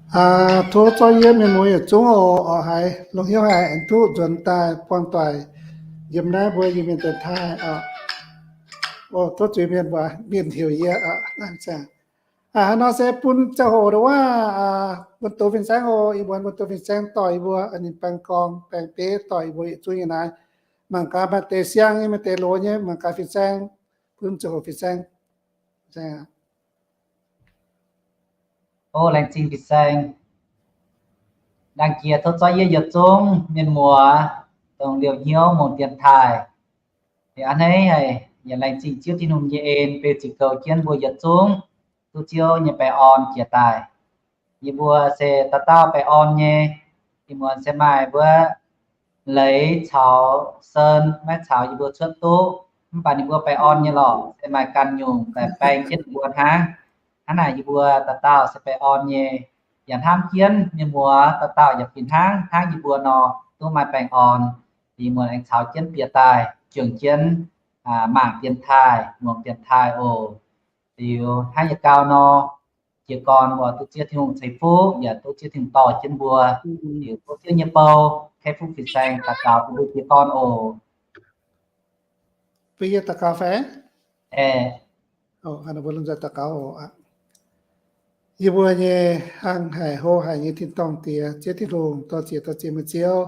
Tov zorqv yie mienh muoz yietc zungv oc, oc haiz longx hnyouv haic aengx duqv nzuonx daaih buangh doic yiem naaiv mbuo Iu-Mienh dienx taaih oc. Tov zuiz mienh mbuo mienh heuc yie. Hnangv nor se bun ziangh hoc ndongc wuov, bun doz fin-saeng oc, ih muonz bun doz fin-saeng dorh yie mbuo ninh baeng gorng baeng beiv dorh yie mbuo yietc zungv nyei naaiv. Mangc gaax maaih deix siang nyei, maaih deix loz nyei, mangc gaax fin-saeng, bun ziangh hoc fin-saeng. O, laengz zingh fin-saeng. Laengz jiex tov zorqv yie yietc zungv mienh muoz dongh liouh hnyouv mongh dienx taaih. Liuz a'hneiv haic, yaac laengz zingh Ziouv Tin-Hungh nyei en beu ziux goux jienv mbuo yietc zungv duqv Ziouv nyei baengh orn jiex daaih. Yie mbuo se dauh dauh baengh orn nyei. Ih muonz se maaih mbuo Leiz caux Sen maiv caux yie mbuo cuotv duqv, mv baac ninh mbuo baengh orn nyei lorqc, se maaih ganh nyungc daaih baeng jienv ninh mbuo hnangv. Hnangv naaic yie mbuo dauh dauh se baengh orn nyei. Yaac hnamv jienv mienh muoz dauh dauh yaac fih hnangv hnangv yie mbuo nor duqv maaih baengh orn. Ih muonz aengx caux jienv bieqc daaih juangc jienv mangc dienx taaih, muangx dienx taaih oc. Liuz hnangv yie gau nor, jiez gorn mbuo duqv Ziouv Tin-Hungh ceix fuqv, yaac duqv Ziouv Tin-Hungh dorh jienv mbuo. Liuz tov Ziouv nyei bou, kaeqv fuqv fin-saeng daux gaux bun mbuo jiez gorn oc. Bun yie daux gaux fai? Aeqv, mbuo lomh nzoih daux gaux oc. Yie mbuo nyei hnangv haic hlo haic nyei tin-dorngh Diex, Ziouv Tin-Hungh, dorh ziec dorh ziex meih Ziouv,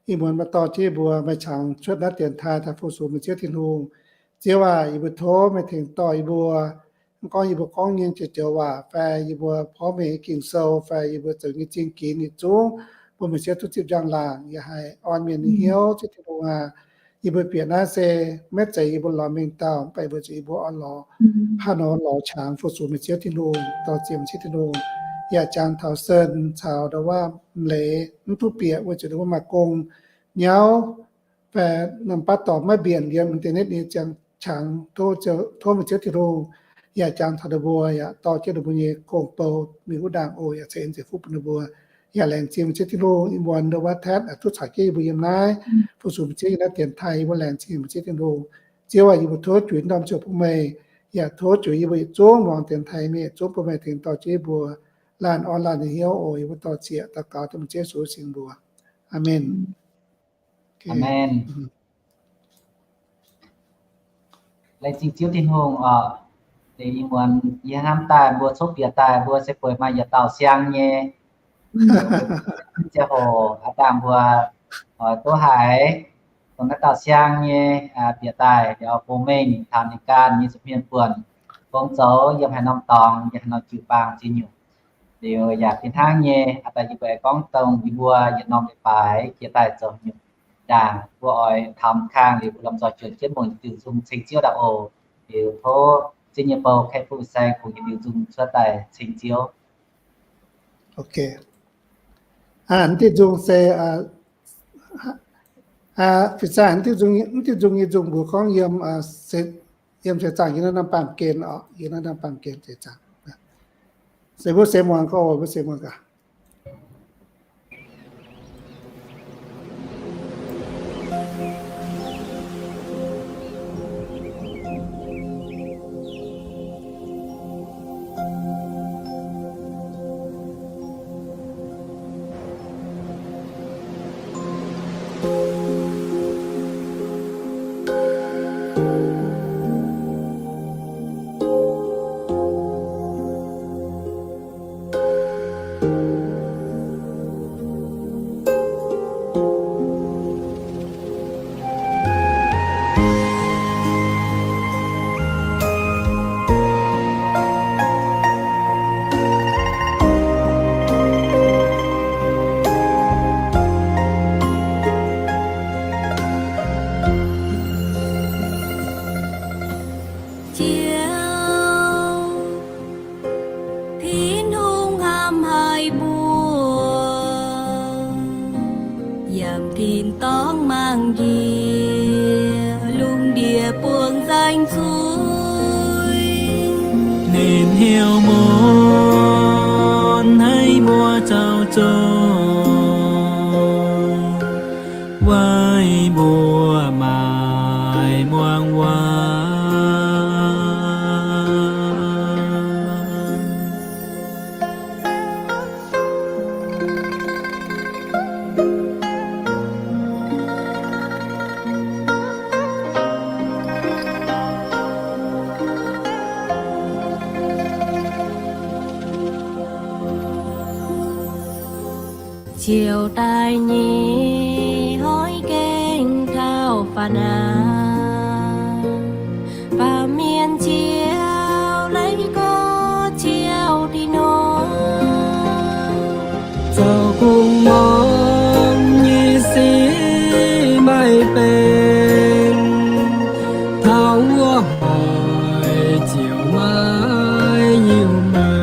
ih muonz maaih dorh jienv yie mbuo maaih qangx cuotv naaiv dienx taaih daaih fu-sux meih Ziouv Tin-Hungh. Ziouv aac, yie mbuo tov meih tengx dorh yie mbuo. Mv gorngv yie mbuo gorngv nyei joux joux waac fai yie mbuo porv mengh nyei Ging-Sou fai yie mbuo zoux nyei zingh ginx yietc zungv, bun meih Ziouv duqv zipv njang-laangc, yaac haih orn mienh nyei hnyouv. Ziouv Tin-Hungh aac, yie mbuo bieqc naaiv se maiv zeiz yie mbuo lorz mengh dauh, mv baac yie mbuo zuqc yie mbuo orn lorz, haaix nor lorz qangx fu-sux meih Ziouv Tin-Hungh, dorh ziec meih Ziouv Tin-Hungh. Yaac jangx taux Sen caux ndau wuov Leiz mv duqv bieqc weic zuqc ninh mbuo maaih gong nyauv, fai norm baav dorngx maiv mbienc yiem internet nyei ziangh qangx. Tov meih Ziouv Tin-Hungh yaac jangx taux ninh mbuo, yaac dorh jienv ninh mbuo nyei gong-bou mingh wuov ndaangc oc, yaac ceix en ceix fuqv bun ninh mbuo. Yaac laengz zingh meih Ziouv Tin-Hungh, ih muonz ndau wuov Ted aac duqv caux jienv yie mbuo yiem naaiv fu-sux meih Ziouv nyei naaiv dienx taaih, yie mbuo laengz zingh meih Ziouv Tin-Hungh. Ziouv aac, yie mbuo tov juix norm ziouc bun meih, yaac tov juix yie mbuo yietc zungv muangx dienx taaih mienh yietc zungv bun meih tengx dorh jienv yie mbuo laanh orn laanh nyei hnyouv oc. Yie mbuo dorh ziec daux gaux dengv meih Ziouv Yesu nyei mbuox. Aamen. Aamen. Laengz zingh Ziouv Tin-Hungh oc. Deix ih muonz yie hnamv daaih mbuo cuotv bieqc daaih mbuo se bueix maaih yietc dauh siang nyei. Ziangh hoc aav dangh mbuo oix duqv haiz dongh naaiv dauh siang nyei bieqc daaih liuz bun mengh taux ninh ganh nyei zuqc mienh buonc gong zoux yiem haaix norm dorngx, yiem haaix norm jiu-baang ziex nyungc. Liuz yaac fih hnangv nyei, aav daaih yie mbuo aengx gorngv dongh yie mbuo yietc norm leiz-baaix jiex daaih zoux nyungc ndaangc, mbuo oix taux kang liuz mbuo lomh nzoih juonc jienv mungh diuh nzung ceng Ziouv ndaangc oc. Liuz tov Ziouv nyei bou kaeqv fuqv saeng bungx yietc diuh nzung cuotv daaih ceng Ziouv. Ok. Diuh nzung se, fin-saeng, diuh nzung nyei nzung mbuox gorngv yiem, yiem seix zaangc yiem naaiv norm baamh gen oc, yiem naaiv norm baamh gen seix zaangc. Se mbuo seix muangx gaax oc, mbuo seix muangx gaax. Ziouv Tin-Hungh hnamv haic mbuo, yiem tin-dorngh mangc njiec, lungh ndiev buangh nzaeng zuiz. Ninh hnyouv mun haic mbuo zaux zong, weic mbuo maaih muangx waac. Ziouc daaih nyei hnoi gengh taux faaux nangh, baamh mienh ziouc leiz gorx ziouc dingh nor, zoux kungx muangx nyei sic maiv benx, taux wuov hnoi ziouc maiv nyiemv meih.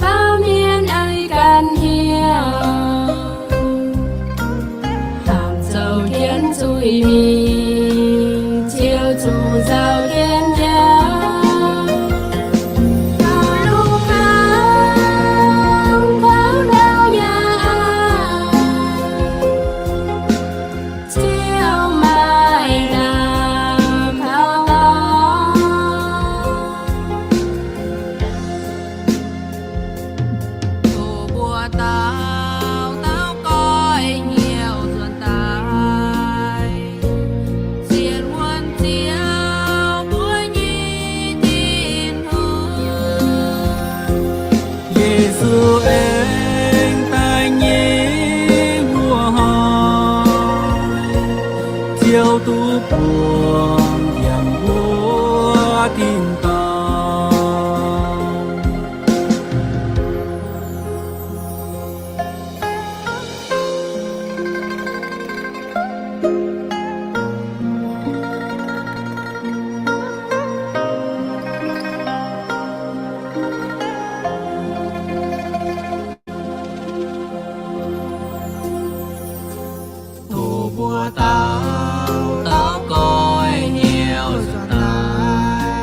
Baamh mienh ei ganh hnyouv, hnamv zoux jienv zuiz mingh, ziouc zuqc nzauh jienv jauv. Taux lungh ndau, taux ndau yaac aqc, ziouc maaih lamh taux dorngx. Doqc mbuo dauh dauh goiv hnyouv nzuonx daaih, sienx wuonh Ziouv mbuo nyei Tin-Hungh. Yesu aengx daaih nyei wuov hnoi, Ziouv duqv buangh yiem wuov tin-dorngh. Doqc mbuo dauh dauh goiv hnyouv nzuonx daaih,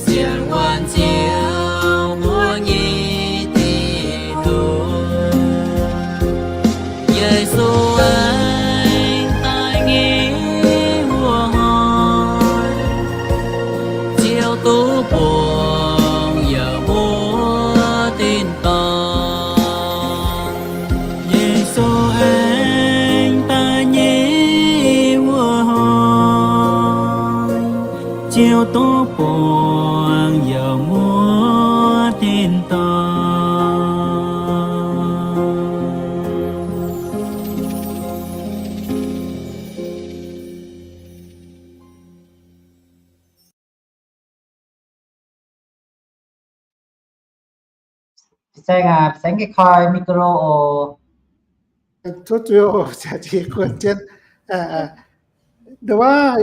sienx wuonh Ziouv mbuo nyei Tin-Hungh. Yesu aengx daaih nyei wuov hnoi, Ziouv duqv buangh yiem wuov tin-dorngh. Yesu aengx daaih nyei wuov hnoi, Ziouv duqv buangh yiem wuov tin-dorngh. Saeng aac, saeng geh koi micro oc. Tov zuiz oc, ziouc jiex kuonx jienv. Nduov waac,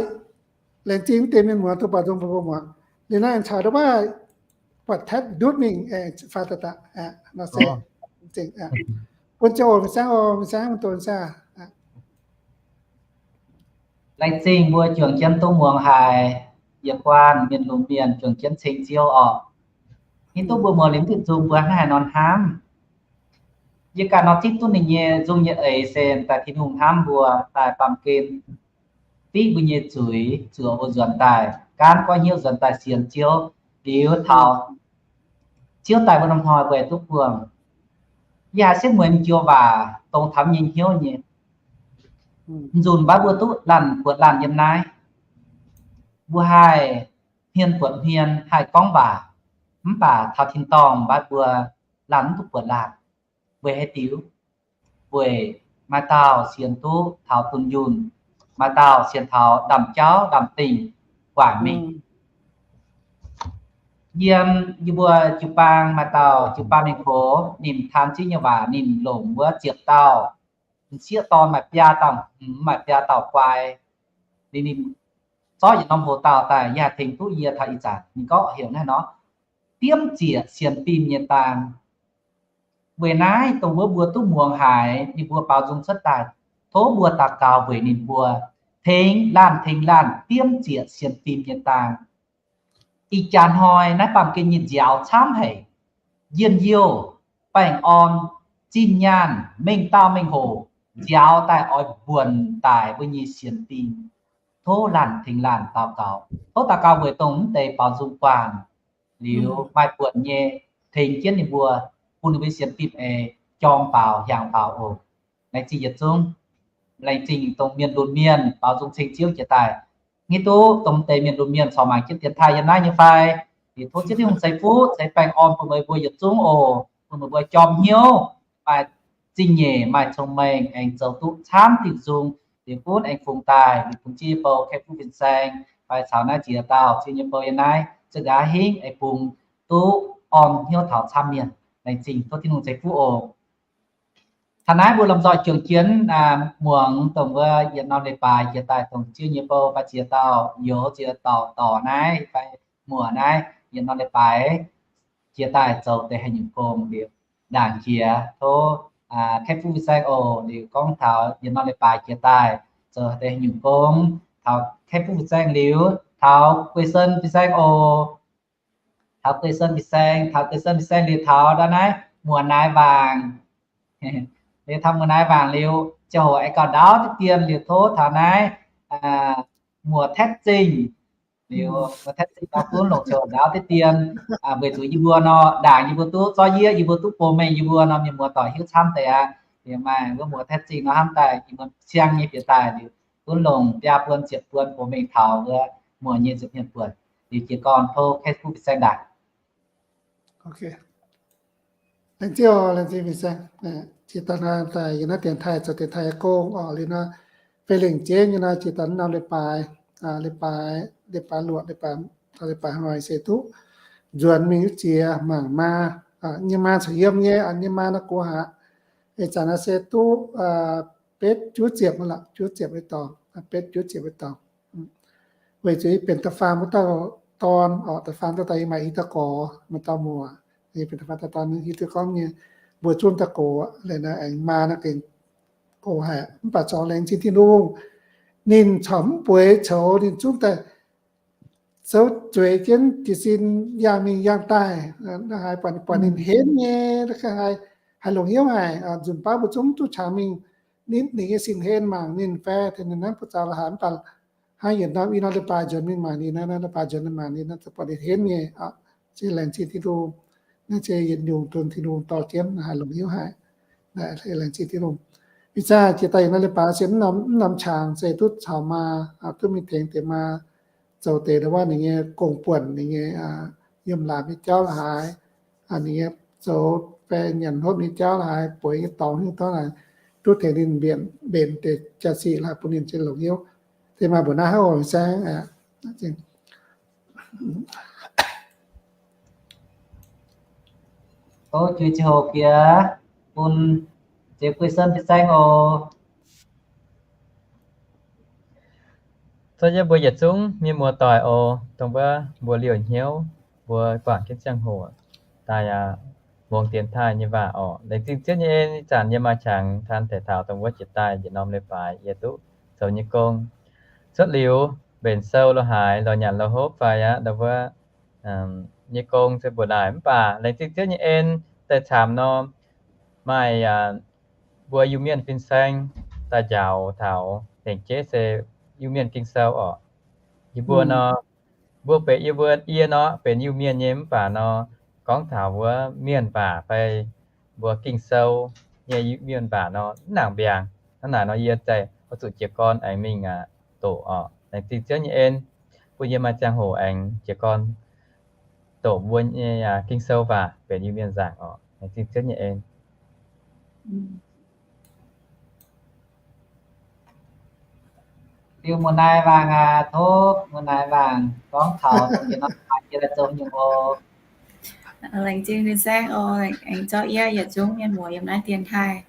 laengz zingh deix mienh muoz duqv baaux nzung bun mbuo muangx. Liuz naaiv caux nduov waac buatc test ndutv mingh, faaux daaih daaih, nor se, bun ziangh oc, mingh saengv oc, mingh saengv mingh donh saah. Laengz zingh mbuo juangc jienv duqv muangx haic, yietc guanh mienh lungh mienh juangc jienv ceng Ziouv oc. Hiuv duqv mbuo muangx liuz mv duqv nzung mbuo hnangv haaix nor hnamv. Yie ganh nor zipv duqv ninh nyei nzung nyei eix se daaih Tin-Hungh hnamv mbuo daaih baamh gen fiqv mbuo nyei zuiz zuoqc mbuo nzuonx daaih gaanv goiv hnyouv nzuonx daaih sienx Ziouv liuz taux Ziouv daaih mbuo norm hnoi mbuo duqv buangh. Yie haiz setv mueiz m'njoux waac dongh taux nyei hnyouv nyei. Nzunc mbuo duqv laanh buatc laanh yiem naaiv, mbuo haih hmien buatc hmien, haih gorngv waac, mv baac taux tin-dorngh mbuo laanh mv duqv buatc laanh. Weic haaix diuc? Weic maaih dauh sienx duqv taux dunh yunh, maaih dauh sienx taux ndaamv-jauv ndaamv-dingh waaic mingh. Yiem yie mbuo jiu-baang maaih dauh jiu-baang mienh kox, ninh taan Ziouv nyei waac ninh longc wuov ziepc dauh, m'sieqv dorn maaih biaa dauh hmz, maaih biaa dauh guai. Ninh, ninh zorqv yietc norm hoc dauh daaih, yie haih tengx duqv yie taux ih zanc ninh gorngv heuc naaiv nor, diemv ziec sienx fim nyei dang. Weic naaiv dongh wuov mbuo duqv muangx haiz ninh mbuo baaux nzung cuotv daaih, tov mbuo daux gaux weic ninh mbuo tengx laanh tengx laanh diemv ziec sienx fim nyei dang. Ih jaax hnoi naaiv baamh gen nyei nziaaux camv haic. Njien-youh, baengh orn, zinh nyaanh, mengh dauh mengh hoc, nziaaux daaih oix mbuonx daic mbuo nyei sienx fim. Tov laanh tengx laanh daux gaux. Tov daux gaux weic dongh mv deix baaux nzung guanh liuz maaih buonc nyei tengx jienv ninh mbuo, bun ninh mbuo sienx fim eix jorng baaux hiaangx baaux oc. Laengz zingh yietc zungv. Laengz zingh dongh mienh lunx mienh baaux nzung ceng Ziouv jiex daaih. Hnangv duqv dongh mv deix mienh lunx mienh corc mangc jienv dienx taaih yiem naaiv nyei fai? Liuz tov Ziouv Tin-Hungh ceix fuqv ceix baengh orn bun meih mbuo yietc zungv oc. Bun meih mbuo jorm hnyouv, maaih zingh nyeic, maaih cong-mengh, aengx zoux duqv camv Tin-Hungh. Liuz gunv aengx fungx daaih, liuz bungx jienv yie bou kaeqv fuqv fin-saeng fai caux naaiv ziex dauh Ziouv nyei bou yiem naaiv, za'gaax hingv aengx bungx duqv orn hnyouv taux camv mienh. Laengz zingh, tov Tin-Hungh ceix fuqv oc. Taux naaiv mbuo lomh nzoih juangc jienv muangx dongh wuov yietc norm leiz-baaix jiex daaih dongh Ziouv nyei bou fai ziex dauh youz ziex dauh dorc naaiv fai muoc naaiv yietc norm leiz-baaix jiex daaih zoux deix haaix nyungc gong liuz, ndaangc jiex tov kaeqv fuqv fin-saeng oc. Liuz gorngv taux yietc norm leiz-baaix jiex daaih zoux deix haaix nyungc gong, taux kaeqv fuqv fin-saeng liuz taux guei sen fin-saeng oc. Taux guei sen fin-saeng, taux guei sen fin-saeng liuz taux ndau naaiv muoc naaiv wangc. Liuz taux muoc naaiv wangc liuz, ziangh hoc aengx gauh ndaauv diqv dien liuz tov taux naaiv muoc Tetv Zingh. Liuz muoc Tetv Zingh nor gunv longc ziangh hoc ndaauv diqv dien, weic zuqc yie mbuo nor ndaangc yie mbuo duqv zorqv yieqv, yie mbuo duqv bouh mengh yie mbuo nor mienh muoz doic hiuv camv deix aqv. Liuz maaih wuov muoc Tetv Zingh nor hnamv daaih yie mbuo siang nyei bieqc daaih liuz gunv longc biaa buon ziepc buon bouh mengh taux wuov muoc nyei nza'hmien buonc. Liuz jiez gorn tov kaeqv fuqv fin-saeng ndaangc. Laengz zingh, laengz zingh fin-saeng. Jiex daaih naaiv daaih yiem naaiv dienx taaih zoux dienx taaih gong oc. Liuz nor, fei lengc jeiv nyei nor, jiex daaih norm leiz-baaix, leiz-baaix, leiz-baaix luoqc, leiz-baaix hnoi se duqv nzuonx mingh wuov jiex mangc maa, nyei maa corc yiem nyei, nyei maa naaiv gox haic. Ih zanc naaiv se duqv betv juov ziepc lorqc, juov ziepc nyei dorngx, betv juov ziepc nyei dorngx. Weic zuqc yie benx da'faam wuov dauh dorn oc, da'faam dauh dorn yie maaih i dauh gorx, maaih dauh muoc. Yie benx da'faam dauh dorn, hiuv duqv gorngv nyei mbuo zungv daaih gox, liuz naaiv aengx maa naaiv gengh gox haic. Mv baac zorc laengz zingh Tin-Hungh, ninh corc mv bueix coux, ninh zungv daaih souv zueiz jienv jiez sin yangh mingh yangh daaih. Naaiv haiz buatc ninh henv nyei, haih longc hnyouv haic. Nzunc baav mbuo zungv duqv cangx mingh nitv ninh nyei sin hlen mangc ninh fai tengx ninh nanv buoz-zaux la'haaix, mv baac hnangv yietc norm i norm leiz-baaix nzuonx mingh mangc ninh, norm leiz-baaix nzuonx mingh mangc ninh, naaiv buatc ninh henv nyei. Se laengz zingh Tin-Hungh, naaiv se yietc nyungc dongh Tin-Hungh dorh jienv haih longc hnyouv haic. Laengz zingh Tin-Hungh. Ih zanc jiex daaih yietc norm leiz-baaix se mv norm qangx se duqv caux maa, duqv mingh tengx deix maa zoux deix ndau wuov ninh nyei gong-buonc, ninh nyei yiem laamz nyei jauv la'haaix, ninh nyei zoux fai nyanc hopv nyei jauv la'haaix, bueix nyei dorngx hingv dorngx la'haaix, duqv tengx ninh mbenc, mbenc deix jaa-sic la'haaix bun ninh za'gengh longc hnyouv. Deix maaih mbuoqc naaiv hnangv oc, fin-saeng. Tov juix ziangh hoc bieqc bun ziex guei sen fin-saeng oc. Tov yie mbuo yietc zungv mienh muoz-doic oc, dongh wuov mbuo liouh hnyouv, mbuo guangc jienv ziangh hoc daaih aqv, muangx dienx taaih nyei waac oc. Laengz zingh Ziouv nyei en, ih zanc yie maaih qangx taan deix taux dongh wuov jiex daaih yietc norm leiz-baaix yie duqv zoux nyei gong. Cuotv liuz mbenc sou lo haaix, lorz nyanc lo hopv fai aqv, ndau wuov nyei gong se mbuoqc naaic, mv baac laengz zingh Ziouv nyei en, daaih camv nor, maaih mbuo Iu-Mienh fin-saeng daaih njaaux taux lengc jeiv se Iu-Mienh Ging-Sou oc. Yie mbuo nor, mbuo benx yie mbuo, yie nor benx Iu-Mienh nyei, mv baac nor gorngv taux wuov mienh waac fai mbuo Ging-Sou nyei Iu-Mienh waac nor mv nangc mbiaangc. Hnangv naaic nor yie oix zuqc jiez gorn aengx mingh doqc oc. Laengz zingh Ziouv nyei en, bun yie maaih ziangh hoc aengx jiez gorn doqc mbuo nyei Ging-Sou waac benx Iu-Mienh nzaangc oc. Laengz zingh Ziouv nyei en. Liuz muoz-naaiv waangc aqv, tov muoz-naaiv waangc gorngv taux dongh yietc norm leiz-baaix jiex daaih zoux nyungc oc. Laengz zingh fin-saeng oc, aengx zorqv yie yietc zungv mienh muoz yiem naaiv dienx taaih,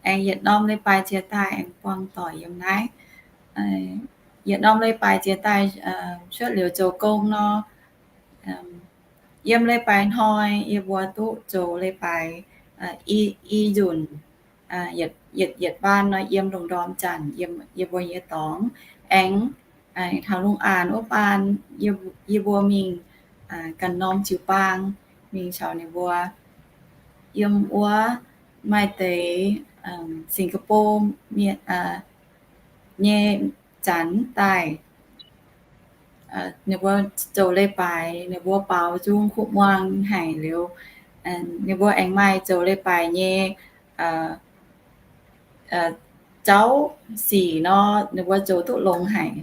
aengx yietc norm leiz-baaix jiex daaih aengx buangh doic yiem naaiv. Yietc norm leiz-baaix jiex daaih cuotv liuz zoux gong nor, yiem leiz-baaix hnoi yie mbuo duqv zoux leiz-baaix i nzunc, yietc, yietc baan nor yiem lungh ndorm zanc yie mbuo nyei dorngx. Aengx taux lungh aanx wuov baan yie mbuo mingh ganh norm jiu-baang mingh caux ninh mbuo. Yiem wuov maaih deix Singapore mienh nyei zanc daaih, ninh mbuo zoux leiz-baaix, ninh mbuo baaux nzung kuv muangx haic liuz, ninh mbuo aengx maaih zoux leiz-baaix nyei jauv sic nor, ninh mbuo zoux duqv longx haic.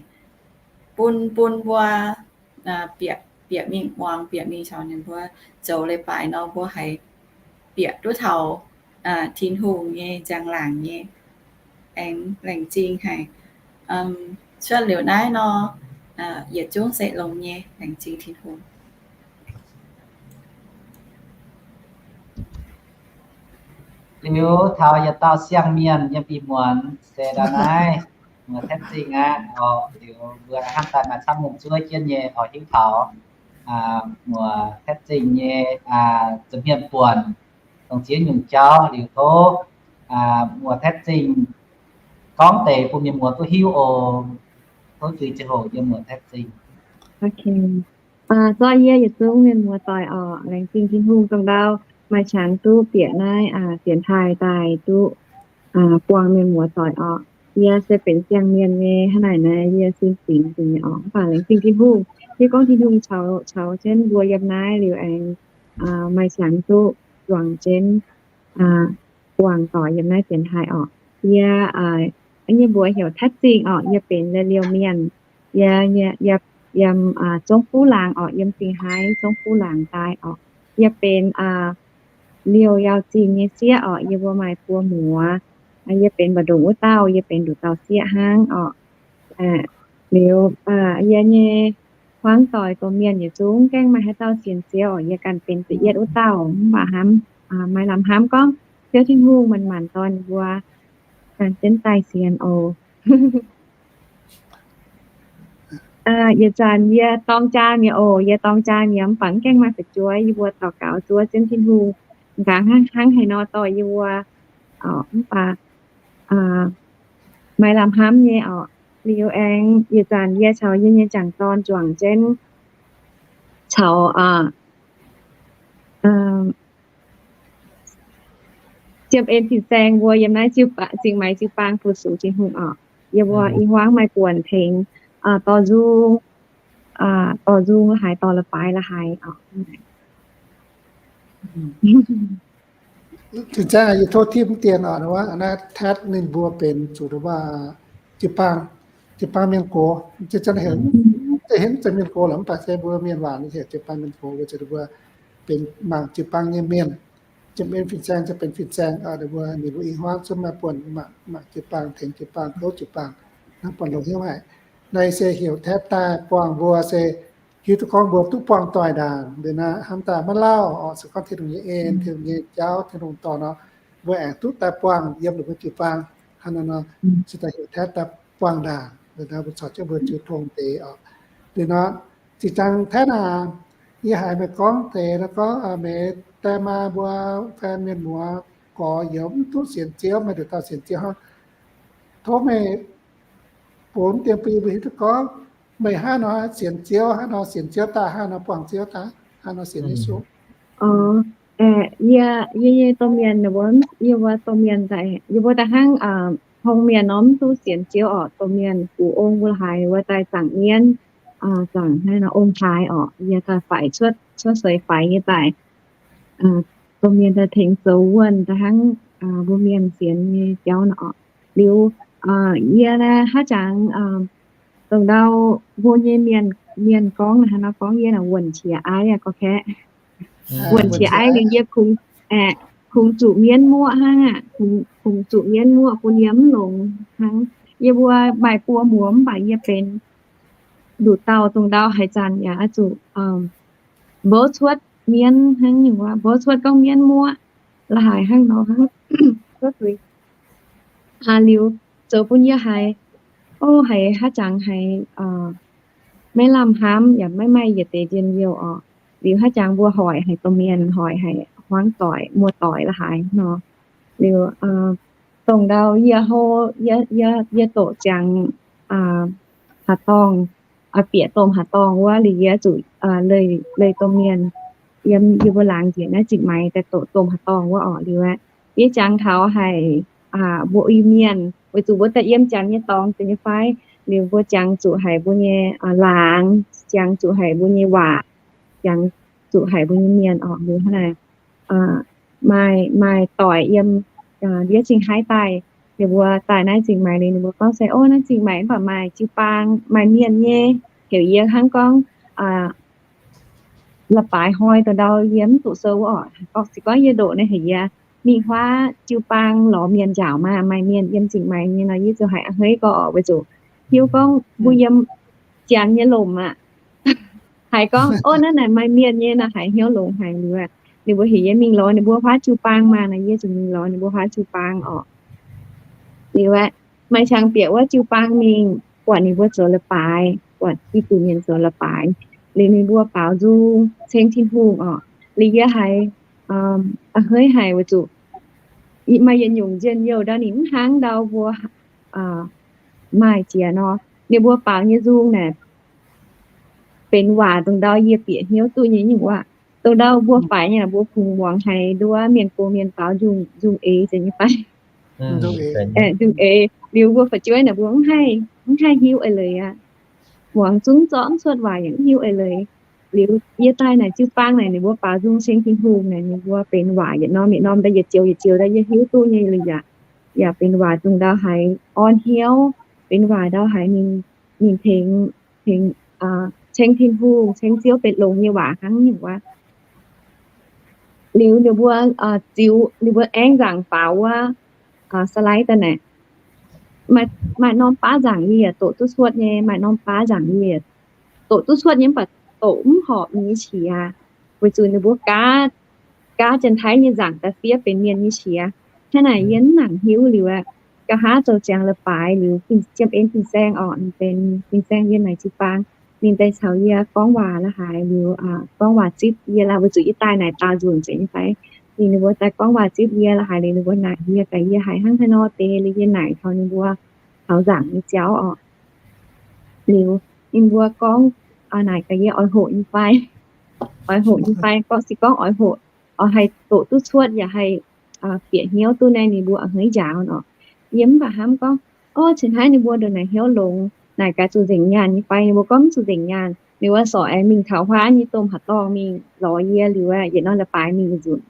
Bun, bun mbuo bieqc, bieqc mingh muangx, bieqc mingh caux ninh mbuo zoux leiz-baaix nor, mbuo haiz bieqc duqv taux Tin-Hungh nyei njang-laangc nyei, aengx laengz zingh haic. Cuotv liuz naaiv nor, yietc zungv se longx nyei, laengz zingh Tin-Hungh. Liuz taux yietc dauh siang-mienh yiem ih muonz se ndau naaiv, muoz Tetv Zingh aqv. Liuz mbuo hnamv daaih maaih camv mienh zuov jienv nyei oix hiuv taux muoz Tetv Zingh nyei za'hmien buonc, dongh ziex nyungc jauv. Liuz tov muoz Tetv Zingh gorngv deix bun mienh muoz duqv hiuv oc. Tov zuiz ziangh hoc yiem muoz Tetv Zingh. Zorqv yie yietc zungv mienh muoz doic orqc, laengz zingh Tin-Hungh dongh ndau maaih qangx duqv bieqc naaiv dienx taaih daaih duqv buangh mienh muoz doic orqc. Yie se benx siang-mienh nyei, hnangv naaic naaiv yie sin fingx nzengc nyei orqc. Mv baac laengz zingh Tin-Hungh, hiuv gorngv Tin-Hungh caux, caux jienv mbuo yiem naaiv liuz aengx maaih qangx duqv juangc jienv buangh doic yiem naaiv dienx taaih orqc. Yie, nyei mbuox heuc Tetv Zingh orqc. Yie benx Liouh Mienh. Yie, yie yiem Zongv Buv Laangz orqc, yiem Zingh Haaix Zongv Buv Laangz daaih orqc. Yie benx Liouh Yauh Zingh nyei sieqv orqc. Yie mbuo maaih buo muoz. Yie benx mbu'ndongx wuov dauh, yie benx nduqc dauh sieqv hnangv orqc. Liuz yie nyei hmuangv doic domh mienh yietc zungv gaengh maaih haaix dauh sienx Ziouv orqc. Yie ganh benx da'yietv wuov dauh, mv baac hnamv, maaih lamh hnamv gorngv Ziouv Tin-Hungh manc-manc dorh ninh mbuo ganh jienv daaih sienx oc. Yietc zanc yie dorng jaa mi'aqv oc. Yie dorng jaa mi'aqv, mv baac mv gaengh maaih fu'jueiv. Yie mbuo daux gaux zuov jienv Tin-Hungh, m'nqangx hnangv haaix nor dorh yie mbuo, mv baac maaih lamh hnamv nyei orqc. Liuz aengx yietc zanc yie caux yie nyei jangc dorn juangc jienv caux Jiem En fin-saeng mbuo yiem naaiv Zingh Maix jiu-baang fu-sux Tin-Hungh orqc. Yie mbuo i hmuangv maaih buonc tengx dorh nzung, dorh nzung la'haaix, dorh leiz-baaix la'haaix orqc. Zinh zaang yie tov tipv dien orqc, naaiv Tetv ninh mbuo benx zuqc jiu-baang, jiu-baang mienh gox. Zinh zaang henv, zinh henv za'mienh gox lorqc, mv baac se mbuo mienh waac ninh heuc jiu-baang mienh gox, weic zuqc ninh mbuo benx mangc jiu-baang nyei mienh. Jiem En fin-saeng se benx fin-saeng, ninh mbuo, ninh mbuo i hmuangv zungv maaih buonc mangc jiu-baang, tengx jiu-baang, kouv jiu-baang, hnangv buonc longx hnyouv haic. Naaiv se heuc Tetv daaih buangh mbuo se hiuv duqv gorngv mbuo duqv buangh doic ndaangc. Liuz naaiv hnamv daaih maiv lauh orqc, se gorngv Tin-Hungh nyei en, Tin-Hungh nyei jauv, Tin-Hungh dorh nor, mbuo aengx duqv daaih buangh yiem ninh mbuo jiu-baang. Hnangv naaiv nor, se daaih heuc Tetv daaih buangh ndaangc. Liuz naaiv mbuo corc jienv mbuo jiu tong deix orqc. Liuz nor, zinh zaang Tetv aac, yie haiz meih gorngv deix nor gorngv meih die maa mbuo fan mienh muoz gorx youz mv duqv sienx Ziouv, meih nduqc dauh sienx Ziouv hnangv. Tov meih bun dien bun yie mbuo hiuv duqv gorngv meih hnangv nor sienx Ziouv, hnangv nor sienx Ziouv daaih, hnangv nor buangh Ziouv daaih, hnangv nor sienx Yesu. Yie, yie nyei domh mienh wuov, yie mbuo domh mienh daaih, yie mbuo daaih hnangv hong mienh nor mv duqv sienx Ziouv orqc. Domh mienh gux ong mbuo haiz wuov daaih zaangc mienv, zaangc naaiv nor ong-taaix orqc. Yie daaih faix cuotv, cuotv seix faix nyei daaih, domh mienh daaih tengx zoux wuonh daaih hnangv mbuo mienh sienx nyei jauv nor orqc. Liuz yie naaiv haaix jangx dongh ndau mbuo nyei mienh, mienh gorngv naaiv hnangv nor gorngv yie naaic wuonh qiex aiv aqv, gorngv kaeqv. Wuonh qiex aiv liuz yie kungx, kungx zuqc mienv muoqv hnangv aqv, kungx zuqc mienv muoqv bun yie mv longx hnangv. Yie mbuo maaih buo muoz mv baac yie benx nduqc dauh dongh ndau haaix zanc yaac oix zuqc mbouv cuotv mienv hnangv nyungc, mbouv cuotv gorngv mienv muoqv la'haaix hnangv nor hnangv. Liuz zoux bun yie haiz, o, haiz haaix jangx haiz maiv lamh hnamv yaac maiv maaih yietc deix njien-youh orqc. Liuz haaix jangx mbuo hoic haic domh mienh, hoic haic hmuangv doic, muoz-doic la'haaix nor. Liuz dongh ndau yie hlo, yie, yie doqc ziangx haaix dorngh bieqc domh haaix dorngh wuov liuz yie zuqc leih domh mienh yiem yie mbuo laangz njiec naaiv zingh maaiz daaih doqc domh haaix dorngh wuov orqc. Liuz aeqv, yie jangx taux haic mbuo Iu-Mienh, weic zuqc mbuo daaih yiem janx nyei dorngx deix nyei fai. Liuz mbuo jangx zuqc haic mbuo nyei laangz, jangx zuqc haic mbuo nyei waac, jangx zuqc haic mbuo nyei mienh orqc. Liuz hnangv naaic maaih, maaih doic yiem ndiev zingh haaix daaih, ninh mbuo daaih naaiv zingh maaiz liuz ninh mbuo gorngv se, Ov, naaiv zingh maaiz mv baac maaih jiu-baang, maaih mienh nyei. Heuc yie hnangv gorngv la'baaix hnoi dongh ndau yie mv zuqc sou wuov orqc, se gorngv yie ndoqc naaiv heuc yie mingh huaav jiu-baang lorz mienh njaaux maah, maaih mienh yiem zingh maaiz nyei nor, yie ziouc haiz a'hneiv gorx orqc, weic zuqc hiuv gorngv mbuo yiem janx nyei lomc aqv. Haiz gorngv, Ov, naaiv naaic maaih mienh nyei nor, haiz hnyouv longx haic. Liuz ninh mbuo heuc yie mingh lorz ninh mbuo huaav jiu-baang maah, nor yie ziouc mingh lorz ninh mbuo huaav jiu-baang orqc. Liuz aeqv, maaih qangx bieqc wuov jiu-baang mingh buatc ninh mbuo zoux la'baaix, buatc i zuqc mienh zoux la'baaix. Liuz ninh mbuo baaux nzung ceng Tin-Hungh orqc. Liuz yie haiz a'hneiv haic weic zuqc maaih yietc nyungc njien-youh ndau ninh mv hnangv ndau mbuo maaih jiex nor. Ninh mbuo baaux nyei nzung naaic benx waac dongh ndau yie bieqc hnyouv duqv nyei nyungc waac. Dongh ndau mbuo faix nyei mbuo kungx muangx haiz nduov mienh gox mienh baaux nzung, nzung eix zeiz nyei fai? Nzung eix. Liuz mbuo fu'jueiv naaic mbuo mv haih hiuv eix leiz aqv. Muangx zungv zorqv mv cuotv waac yaac mv hiuv eix leiz. Liuz yie daaih naaic jiu-baang naaic ninh mbuo baaux nzung ceng Tin-Hungh naaic ninh mbuo benx waac yietc norm yietc norm daaih yietc joux yietc joux daaih yie hiuv duqv nyei liuz yaac, yaac benx waac dongh ndau haiz orn hnyouv, benx waac ndau haiz ninh, ninh tengx, tengx ceng Tin-Hungh, ceng Ziouv benx longx nyei waac hnangv nyungc wuov. Liuz ninh mbuo ziux ninh mbuo aengx nzaangc faaux wuov slide daaih naaic, maaih norm baav nzaangc yie yaac doqc duqv cuotv nyei, maaih norm baav nzaangc yie doqc duqv cuotv nyei mv baac doqc mv horpc nyei qiex, weic zuqc ninh mbuo gaav, gaav Janx-Taiv nyei nzaangc daaih fiev benx Mienh nyei qiex. Hnangv naaic yie mv nangc hiuv liuz aeqv, nqa'haav zoux ziangx la'baaix liuz, Jiem En Fin-Saeng orqc, ninh benx Fin-Saeng yiem naaic jiu-baang. Ninh daaih caux yie gorngv waac la'haaix liuz, gorngv waac zipv yie la'haaix, weic zuqc yie daaih naaic daaux nzunc zeiz nyei fai. Ninh, ninh mbuo daaih gorngv waac zipv yie la'haaix liuz, ninh mbuo naaic yie gaax yie haiz hnangv haaix nor deix, liuz yie naaic taux ninh mbuo taux nzaangc nyei jauv orqc. Liuz ninh mbuo gorngv naaic gaax yie oix hoqc nyei fai, oix hoqc nyei fai, gorngv se gorngv oix hoqc, oix haih doqc duqv cuotv yaac haih bieqc hnyouv duqv naaiv ninh mbuo a'hneiv njaaux orqc. Yie mv baac hnamv gorngv, Ov, cingx hnangv ninh mbuo ndongc naaic hnyouv longx, naaic gaax zuqc nzengc nyaanh nyei fai? Ninh mbuo gorngv mv zuqc nzengc nyaanh. Ninh mbuo sorc aengx mingh taux huaav nyei domh haaix dorngh mingh lorz yie liuz, yietc norm la'baaix mingh nzunc.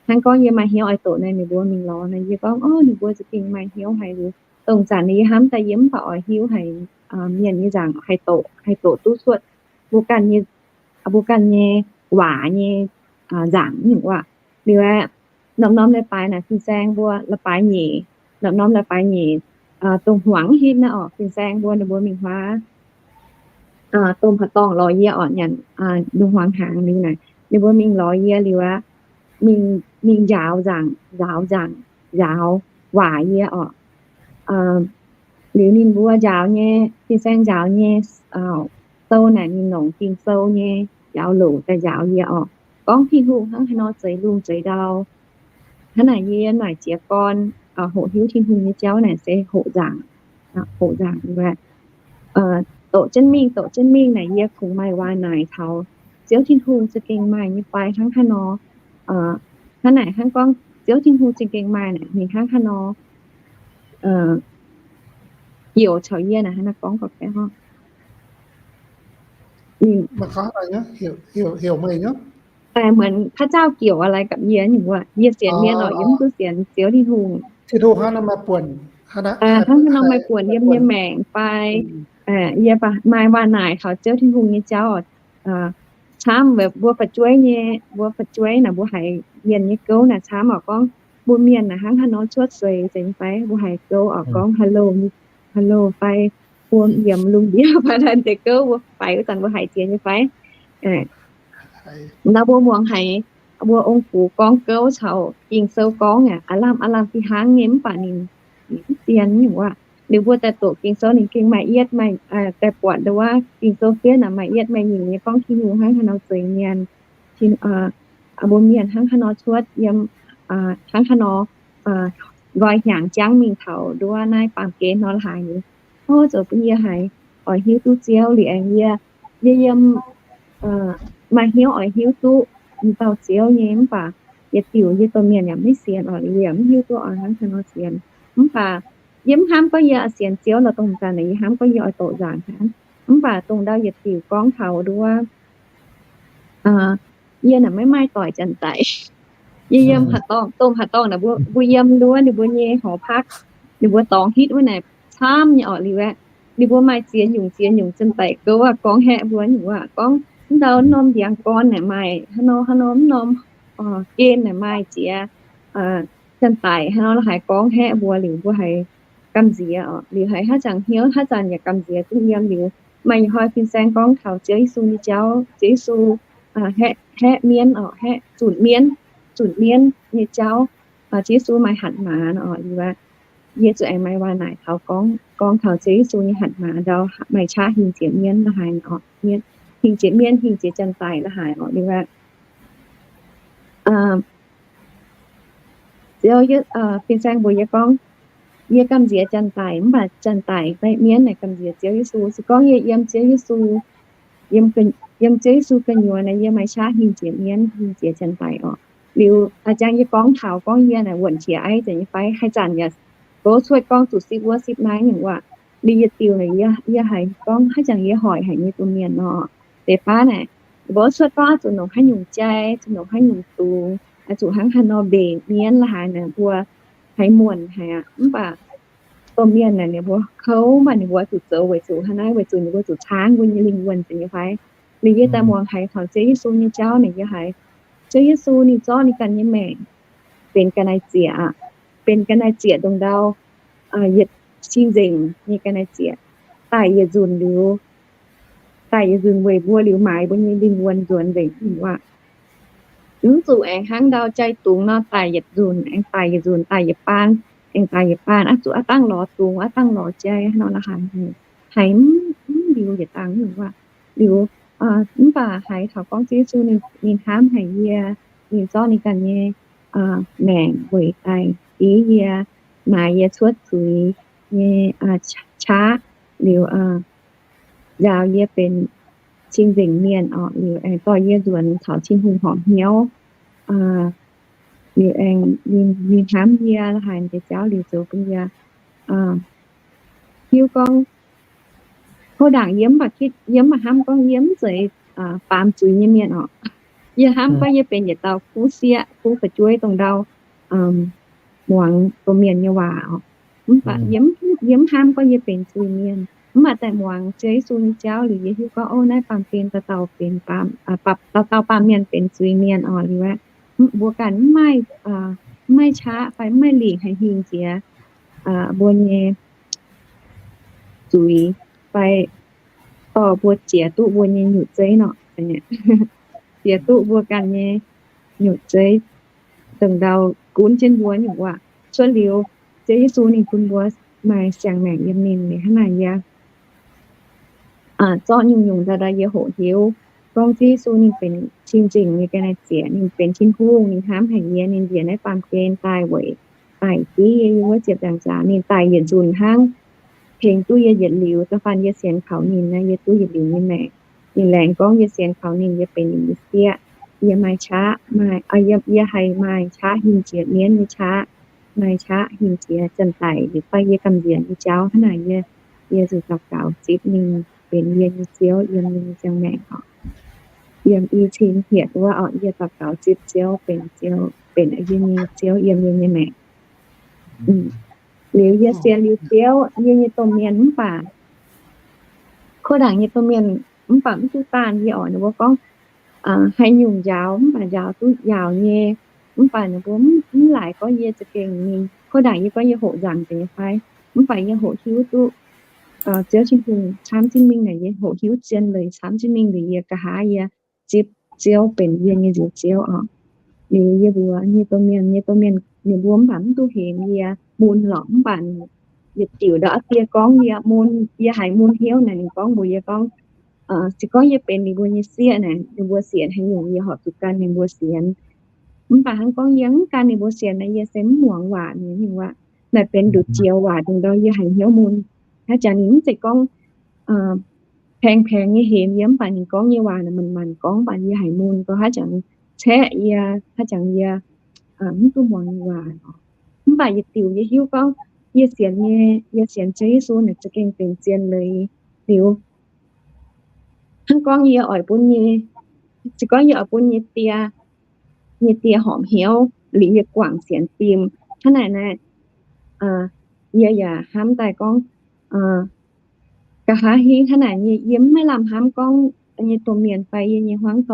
Hnangv gorngv yie maaih hnyouv oix doqc naaic, ninh mbuo mingh lorz naaic, yie gorngv, Ov, ninh mbuo za'gengh maaih hnyouv haic liuz. Dongh zanc yie hnamv daaih yie mv baac oix hiuv haic mienh nyei nzaangc haih doqc, haih doqc duqv cuotv mbuo ganh nyei, mbuo ganh nyei waac nyei nzaangc nyungc waac. Liuz aeqv, norm-norm leiz-baaix naaic fin-saeng mbuo, leiz-baaix nyeic, norm-norm leiz-baaix nyeic, dongh hmuangx hitv naaiv orqc, fin-saeng mbuo ninh mbuo mingh huaav domh haaix dorngh lorz yie orqc, nyanc lungh hmuangx hnaangx liuz naaic, ninh mbuo mingh lorz yie liuz aqv, mingh, mingh njaaux nzaangc, njaaux nzaangc, njaaux waac yie orqc. Liuz ninh mbuo njaaux nyei, fin-saeng njaaux nyei sou naaic ninh nongc Ging-Sou nyei njaaux louc daaih njaaux yie orqc. Gorngv Tin-Hungh hnangv haaix nor zeix lungh zeix ndau. Hnangv naaic yie naaic jiez gorn hoqc hiuv Tin-Hungh nyei jauv naaic se hoqc nzaangc, hoqc nzaangc doqc jienv mingh, doqc jienv mingh naaic yie kungx maaih waac naaic taux Ziouv Tin-Hungh za'gengh maaih nyei fai hnangv haaix nor. Hnangv naaic hnangv gorngv Ziouv Tin-Hungh za'gengh maaih naaic ninh hnangv haaix nor youc caux yie naaic hnangv naaic gorngv gauh Meih, พระเจ้าเกี่ยวอะไรกับ yie nyungc wuov, yie sienx mienh orqc, yie mv duqv sienx Ziouv Tin-Hungh. Hnangv haaix nor maaih buonc yiem yie maengc fai, yie maaih waac naaic taux Ziouv Tin-Hungh nyei jauv. Camv mbuo fu'jueiv nyei, mbuo fu'jueiv naaic mbuo haiz mienh nyei gouv naaic camv orqc, gorngv mbuo mienh naaic hnangv haaix nor cuotv seix zeiz fai, mbuo haiz gouv orqc gorngv hello, hello fai, mbuo yiem lungh ndiev fai deix gouv mbuo faix wuov zanc mbuo haiz jiex nyei fai. Ndau mbuo muangx haiz mbuo ong-gux gorngv gouv caux Ging-Sou gorngv aac, aav lamh aav lamh fih hnangv nyei, mv baac ninh, ninh mv zien nyungc wuov. Liuz mbuo daaih doqc Ging-Sou ninh gengh maaih yietv, maaih daaih buatc ndau wuov Ging-Sou fiev naaic maaih yietv maaih nyeic nyei gorngv Tin-Hungh hnangv haaix nor zeix mienh, mbuo mienh hnangv haaix nor cuotv yiem, hnangv haaix nor nqoi hnyangx jangv mingh taux nduov naaiv baamh gen nor la'haaix nyungc. Ov, zoux bun yie haiz oix hiuv duqv Ziouv liuz aengx yie, yie yiem maaih hnyouv oix hiuv duqv m'dauh Ziouv nyei, mv baac yietc diuc yie domh mienh yaac maiv sienx oc, liuz yaac mv hiuv duqv oix hnangv haaix nor sienx. Mv baac yie mv hnamv gorngv yie sienx Ziouv lorqc, dongh zanc naaic yie hnamv gorngv yie oix doqc nzaangc hnangv. Mv baac dongh ndau yietc diuc gorngv taux nduov yie naaic maiv maaih doic janx-daic. Yie yiem haaix dorngh, domh haaix dorngh naaic mbuo yiem nduov ninh mbuo nyei หอพัก, ninh mbuo dorngx hitv wuov naaic camv nyei oc, liuz aeqv, ninh mbuo maaih ziex nyungc ziex nyungc janx-daic gouv aqv. Gorngv haeqv mbuo nyungc waac gorngv mv ndau norm ndiangx-gorn naaic maaih haaix nor haaix nor, mv norm gen naaic maaih ziex janx-daic haaix nor, la'haiz gorngv haeqv mbuo liuz mbuo haiz gamh nziex oc. Liuz haiz haaix zanc hnyouv haaix zanc yaac gamh nziex duqv yiem liuz, maaih yietc hnoi fin-saeng gorngv taux Ziouv Yesu nyei jauv, Ziouv Yesu haeqv, haeqv mienv oc, haeqv zunc mienv, zunc mienv nyei jauv. Ziouv Yesu maaih hatc maaz oc, liuz aqv, yie zuqc aengx maaih waac naaic taux gorngv, gorngv taux Ziouv Yesu nyei hatc maaz ndau maaih qaqv hingh jiex mienv la'haaix oc, hingh jiex mienv, hingh jiex janx-daic la'haaix oc, liuz aqv. Ziouv, fin-saeng mbuox yie gorngv, yie gamh nziex janx-daic, mv baac janx-daic, mienv naaic gamh nziex Ziouv Yesu. Se gorngv yie yiem Ziouv Yesu, yiem Ziouv Yesu gu'nyuoz naaic, yie maaih qaqv hingh jiex mienv, hingh jiex janx-daic oc. Liuz a'jang yie gorngv taux gorngv yie naaic wuonc qiex aiv zanc nyei fai, haaix zanc yaac goux cuotv gorngv zuqc sipv wuov sipv naaiv nyungc waac. Liuz yietc diuc naaic yie haiz gorngv haaix zanc yie hoic haic nyei domh mienh nor, deix baav naaic, goux cuotv gorngv zuqc nongc haaix nyungc jai, zuqc nongc haaix nyungc dungz, zuqc hnangv haaix nor mbenc mienv la'haaix naaic mbuo haiz muonc haic aqv. Mv baac domh mienh naaic ninh mbuo kouv, mv baac ninh mbuo zuqc zoux weic zuqc haaix naaiv, weic zuqc ninh mbuo zuqc caangv mbuo nyei lingh wuonh zanc nyei fai. Liuz yie daaih muangx haiz taux Ziouv Yesu nyei jauv naaic, yie haiz Ziouv Yesu ninh zorqv ninh ganh nyei maengc benx ga'naaiv zieqc aqv. Benx ga'naaiv zieqc dongh ndau yietc cing-nzengc nyei ga'naaiv zieqc, daaih yietc nzunc liuz, daaih yietc nzunc weic mbuo liuz maaiz mbuo nyei lingh wuonh nzuonx nzengc nyungc waac. Mv zuqc aengx hnangv ndau jai dungz nor daic yietc nzunc, aengx daic yietc nzunc, daic yietc baan, aengx daic yietc baan, aqv zuqc aqv dangh lorz dungz, aqv dangh lorz jai nor, la'haiz haiz mv liuz yietc dangh nyungc waac. Liuz mv baac haiz taux gorngv Ziouv Yesu ninh hnamv haic yie, ninh zorqv ninh ganh nyei maengc weic daaih diev yie, maaiz yie cuotv zuiz nyei qaqv, liuz njaaux yie benx cing-nzengc mienh oc, liuz aengx dorh yie nzuonx taux Tin-Hungh horpc hnyouv. Liuz aengx ninh hnamv yie la'haaix deix jauv liuz zoux bun yie hiuv gorngv, kov ndaangc yie mv baac kitv, yie mv baac hnamv gorngv yie mv zeiz baamz zuiz nyei mienh oc. Yie hnamv gorngv yie benx yietc dauh kuv sieqv, kuv fu'jueiv dongh ndau muangx domh mienh nyei waac oc. Mv baac yie mv hnamv gorngv yie benx zuiz-mienh. Mv baac daaih muangx Ziouv Yesu nyei jauv liuz yie hiuv gorngv, o, naaiv baamh gen dauh dauh benx, dauh dauh baamh mienh benx zuiz-mienh oc. Liuz aeqv, mbuo ganh mv maaih, mv maaih qaqv fai mv maaih lingc haih hingh jiex mbuo nyei zuiz fai dorh mbuo jiex duqv mbuo nyei nyutc zeiv nor, jiex duqv mbuo ganh nyei nyutc zeiv, dongh ndau gunv jienv mbuo nyungc waac. Cuotv liuz Ziouv Yesu ninh bun mbuo maaih siang-maengc yiem ninh. Hnangv naaic yie zorqv nyungc-nyungc ndau ndau yie hoqc hiuv gorngv Ziouv Yesu ninh benx cing-nzengc nyei ga'naaiv zieqc, ninh benx Tin-Hungh, ninh hnamv haic yie, ninh njiec naaiv baamh gen daaih weic daic diev yie wuov ziepc nzaangc jaax. Ninh daic yietc nzunc hnangv, tengx duqv yie yietc liuz. Da'faanh yie sienx kaux ninh naaiv, yie duqv yietc liuz nyei maengc. Ninh laengz gorngv yie sienx kaux ninh, yie benx ninh nyei sieqv, yie maaih qaqv, maaih, yie haih maaih qaqv hingh jiex mienv nyei qaqv, maaih qaqv hingh jiex janx-daic, liuz fai yie gamh nziex nyei jauv. Hnangv naaic yie, yie zuqc daux gaux zipv ninh benx yie nyei Ziouv yiem yie nyei siang-maengc oc. Yiem i cin hietc wuov oc, yie daux gaux zipv Ziouv benx Ziouv, benx yie nyei Ziouv yiem yie nyei maengc. Liuz yie sienx liuz Ziouv, yie nyei domh mienh mv baac, kov ndaangc nyei domh mienh mv baac mv duqv daanh yie oc. Ninh mbuo gorngv haaix nyungc njaaux mv baac njaaux duqv yaauc nyei, mv baac ninh mbuo mv laaix gorngv yie za'gengh mingh. Kov ndaangc yie gorngv yie hoqc nzaangc deix nyei fai, mv baac yie hoqc hiuv duqv Ziouv Tin-Hungh camv jienv mingh naaic, yie hoqc hiuv zien leiz camv jienv mingh liuz yie nqa'haav yie zipv Ziouv benx yie nyei nziouv Ziouv oc. Liuz yie mbuox nyei domh mienh, nyei domh mienh ninh mbuo mv baac mv duqv hemx yie mun lorqc, mv baac yietc diuc ndau aqv die gorngv yie mun, yie haiz mun hnyouv naaic ninh gorngv mbuox yie gorngv, se gorngv yie benx ninh mbuo nyei sieqv naaic, ninh mbuo sienx haaix nyungc yie horpc zuqc gan ninh mbuo sienx. Mv baac hnangv gorngv yie mv gan ninh mbuo sienx naaic, yie se mv muangx waac ninh nyungc waac. Naaic benx nduqc jiex waac dongh ndau yie haiz hnyouv mun. Hnangv jaax ninh mv zeiz gorngv paengx-paengx nyei hemx yie, mv baac ninh gorngv nyei waac naaic manc-manc gorngv, mv baac yie haiz mun gorngv haaix jangx caeqv yie, haaix jangx yie mv duqv muangx ninh waac. Mv baac yietc diuc yie hiuv gorngv yie sienx nyei, yie sienx Ziouv Yesu naaic za'gengh benx zien leiz liuz, hnangv gorngv yie oix bun nyei, se gorngv yie oix bun nyei die, nyei die horpc hnyouv liuz yie guangc sienx fim hnangv naaic naaic, yie yaac hnamv daaih gorngv, nqa'haav hingv hnangv naaic nyei, yie mv maaih lamh hnamv gorngv nyei domh mienh fai yie nyei hmuangv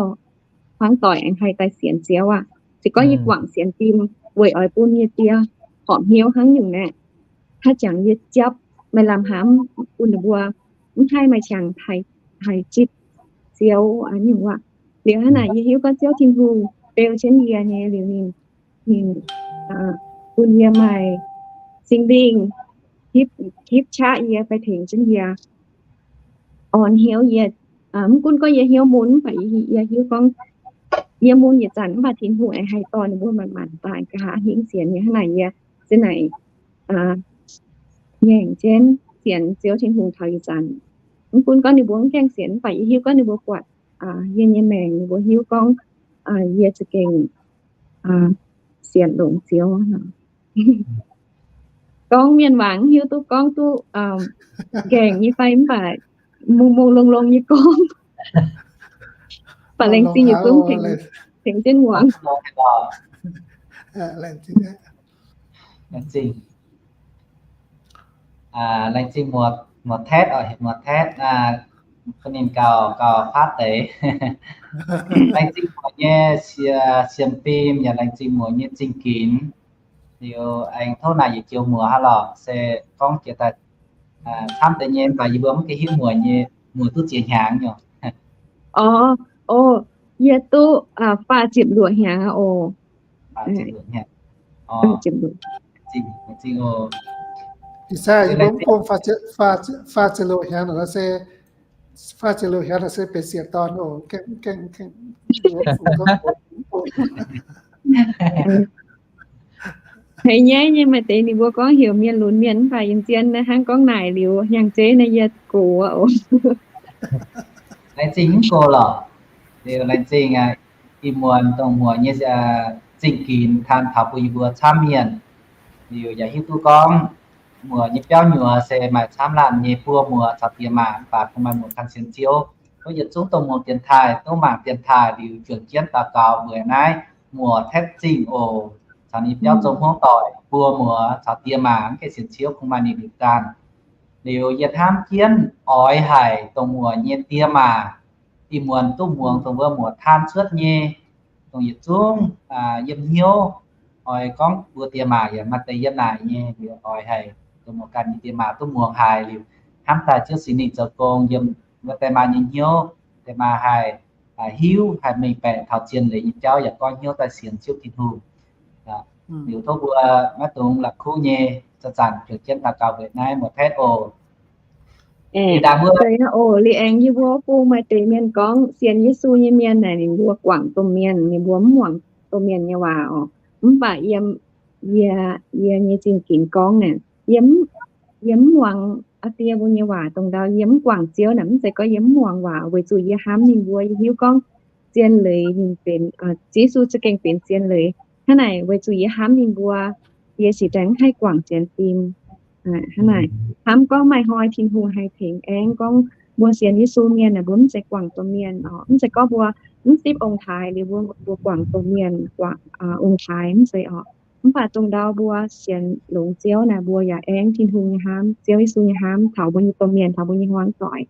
doic aengx haih daaih sienx Ziouv aqv. Se gorngv yie guangc sienx fim weic oix bun nyei die horpc hnyouv hnangv nyungc naaic, haaix jangx yie japv maaih lamh hnamv bun ninh mbuo mv haih maaih qangx haih zipv Ziouv nyungc aqv. Liuz hnangv naaic yie hiuv gorngv Ziouv Tin-Hungh beu jienv yie nyei liuz ninh, ninh bun yie maaih Singx Lingh hitv qaqv yie fai tengx jienv yie, orn hnyouv yie. Mv gunv gorngv yie hnyouv mun, mv baac yie hiuv gorngv yie mun yietc zanc mv baac Tin-Hungh aengx haih dorh ninh mbuo manc-manc daaih nqa'haav hingv sienx nyei. Hnangv naaic yie se naaic ngaengc jienv sienx Ziouv Tin-Hungh taux ih zanc. Mv gunv gorngv ninh mbuo mv gaengh sienx, mv baac yie hiuv gorngv ninh mbuo buatc yie nyei maengc, ninh mbuo hiuv gorngv yie za'gengh sienx longx Ziouv. Gorngv mienh waac mv hiuv duqv gorngv duqv nqaengc nyei fai, mv baac mungh mungh longx longx nyei gorngv. Baac laengz zingh yietc zungv tengx jienv muangx. Laengz zingh muoz-tetv oc, muoz-tetv, ninh gauh, gauh paatv deix. Laengz zingh muoz nyei sienx fim yaac laengz zingh muoz nyei zingh ginx. Liuz aengx tov naaic yietc joux muoz hnangv lorqc, se gorngv jiex daaih camv deix nyei, mv baac yie mbuo mv gaengh hiuv muoz nyei, muoz duqv ziex hnyangx nyei. Orv, o, yie duqv faah ziepc luoqc hnyangx aqv oc. Ih zanc yie mbuo mv bung faah ziepc luoqc hnyangx nor se, faah ziepc luoqc hnyangx nor se benx sieqv dorn oc. Haiz nyaiv nyei maaih deix ninh mbuo gorngv heuc mienh lunx mienh mv baac yiem zien naaiv hnangv gorngv naaic liuz hnyangx-jeiv naaiv yie gox oc. Laengz zingh mv gox lorqc. Liuz laengz zingh ih muonz dongh muoz nyei zingh ginx taan taux bun yie mbuo camv mienh. Liuz yaac hiuv duqv gorngv muoz nyei biauv nyuoz se maaih camv laanh nyei buo muoz caux diex maac, mv baac kungx maaih muoz ganh sienx Ziouv. Tov yietc zungv dongh muoz dienx taaih, duqv mangc dienx taaih liuz juangc jienv daux gaux weic naaiv muoz Tetv Zingh oc, caux ninh biauv zoux hmuangv doic buo muoz caux diex maac mv gaengh sienx Ziouv kungx maaih ninh liuz ganh. Liuz yie hnamv jienv oix haic dongh muoz nyei diex maac ih muonz duqv muangx dongh wuov muoz taan cuotv nyei, dongh yietc zungv yiem hnyouv. Oix gorngv mbuo diex maac yaac maaih deix yiem naaic nyei, liuz oix haic dongh muoz ganh nyei diex maac duqv muangx haic liuz, hnamv daaih Ziouv Singx Lingh zoux gong yiem wuov diex maac nyei hnyouv, diex maac haih hiuv, haih mengh baeqc taux zien leiz nyei jauv yaac goiv hnyouv daaih sienx Ziouv Tin-Hungh. Liuz tov mbuo maiv dungx la'kuqv nyei, zanc-zanc juangc jienv daux gaux weic naaiv muoz Tetv oc. Oc, liuz aengx yie mbuo bung maaih deix mienh gorngv sienx Yesu nyei mienh naaic ninh mbuo guangc domh mienh, ninh mbuo mv muangx domh mienh nyei waac oc. Mv baac yiem yie, yie nyei zingh ginx gorngv naaic, yie mv muangx aa die mbuo nyei waac. Dongh ndau yie mv guangc Ziouv naaic mv zeiz gorngv yie mv muangx waac, weic zuqc yie hnamv ninh mbuo, yie hiuv gorngv zien leiz ninh benx, Ziouv Yesu za'gengh benx zien leiz. Hnangv naaic weic zuqc yie hnamv ninh mbuo, yie sic daaih mv haih guangc sienx fim. Hnangv naaic hnamv gorngv maaih hnoi Tin-Hungh haih tengx aengx gorngv mbuo sienx Yesu mienh naaic mbuo mv zeiz guangc domh mienh oc. Mv zeiz gorngv mbuo mv zipv ong-taaix liuz mbuo, mbuo guangc domh mienh, guangc ong-taaix mv zeiz oc. Mv baac dongh ndau mbuo sienx longx Ziouv naaic mbuo yaac aengx Tin-Hungh nyei hnamv, Ziouv Yesu nyei hnamv taux mbuo nyei domh mienh, taux mbuo nyei hmuangv doic.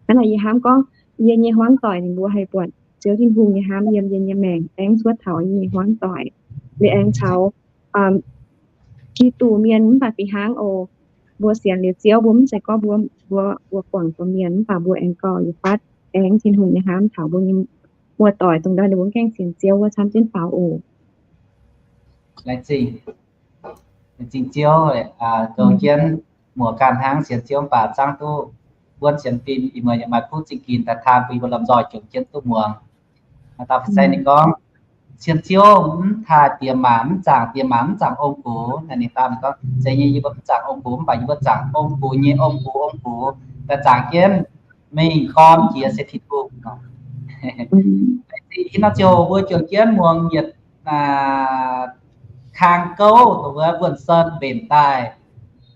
Hnangv naaic yie hnamv gorngv yie nyei hmuangv doic ninh mbuo haih buatc Ziouv Tin-Hungh nyei hnamv yiem yie nyei maengc, aengx cuotv taux yie nyei hmuangv doic, liuz aengx caux Giduc mienh mv baac fih hnangv oc. Mbuo sienx liuz Ziouv mbuo mv zeiz gorngv mbuo, mbuo, mbuo guangc domh mienh mv baac mbuo aengx gauh yietc fatv aengx Tin-Hungh nyei hnamv taux mbuo nyei muoz-doic dongh ndau ninh mbuo mv gaengh sienx Ziouv wuov camv jienv faaux oc. Laengz zingh, laengz zingh Ziouv, zoux jienv muoz ganh hnangv sienx Ziouv mv baac zangv duqv buonv sienx fim, ih muonz yaac maaih kuv zingh ginx daaih taan bun yie mbuo lomh nzoih juangc jienv duqv muangx. Maaih dauh fin-saeng ninh gorngv, sienx Ziouv mv taaih diex maac, mv zaangc diex maac, mv zaangc ong-gux. Naaiv ninh dau ninh gorngv, zeiz nyei, yie mbuo mv zaangc ong-gux, mv baac yie mbuo zaangc ong-gux nyei ong-gux, ong-gux daaih zaangc jienv. mingh gorn jiex se Tin-Hungh nor. Ih hnoi ziouc mbuo juangc jienv muangx yietc kang gouv dongh wuov Wuonh Sen mbenc daaih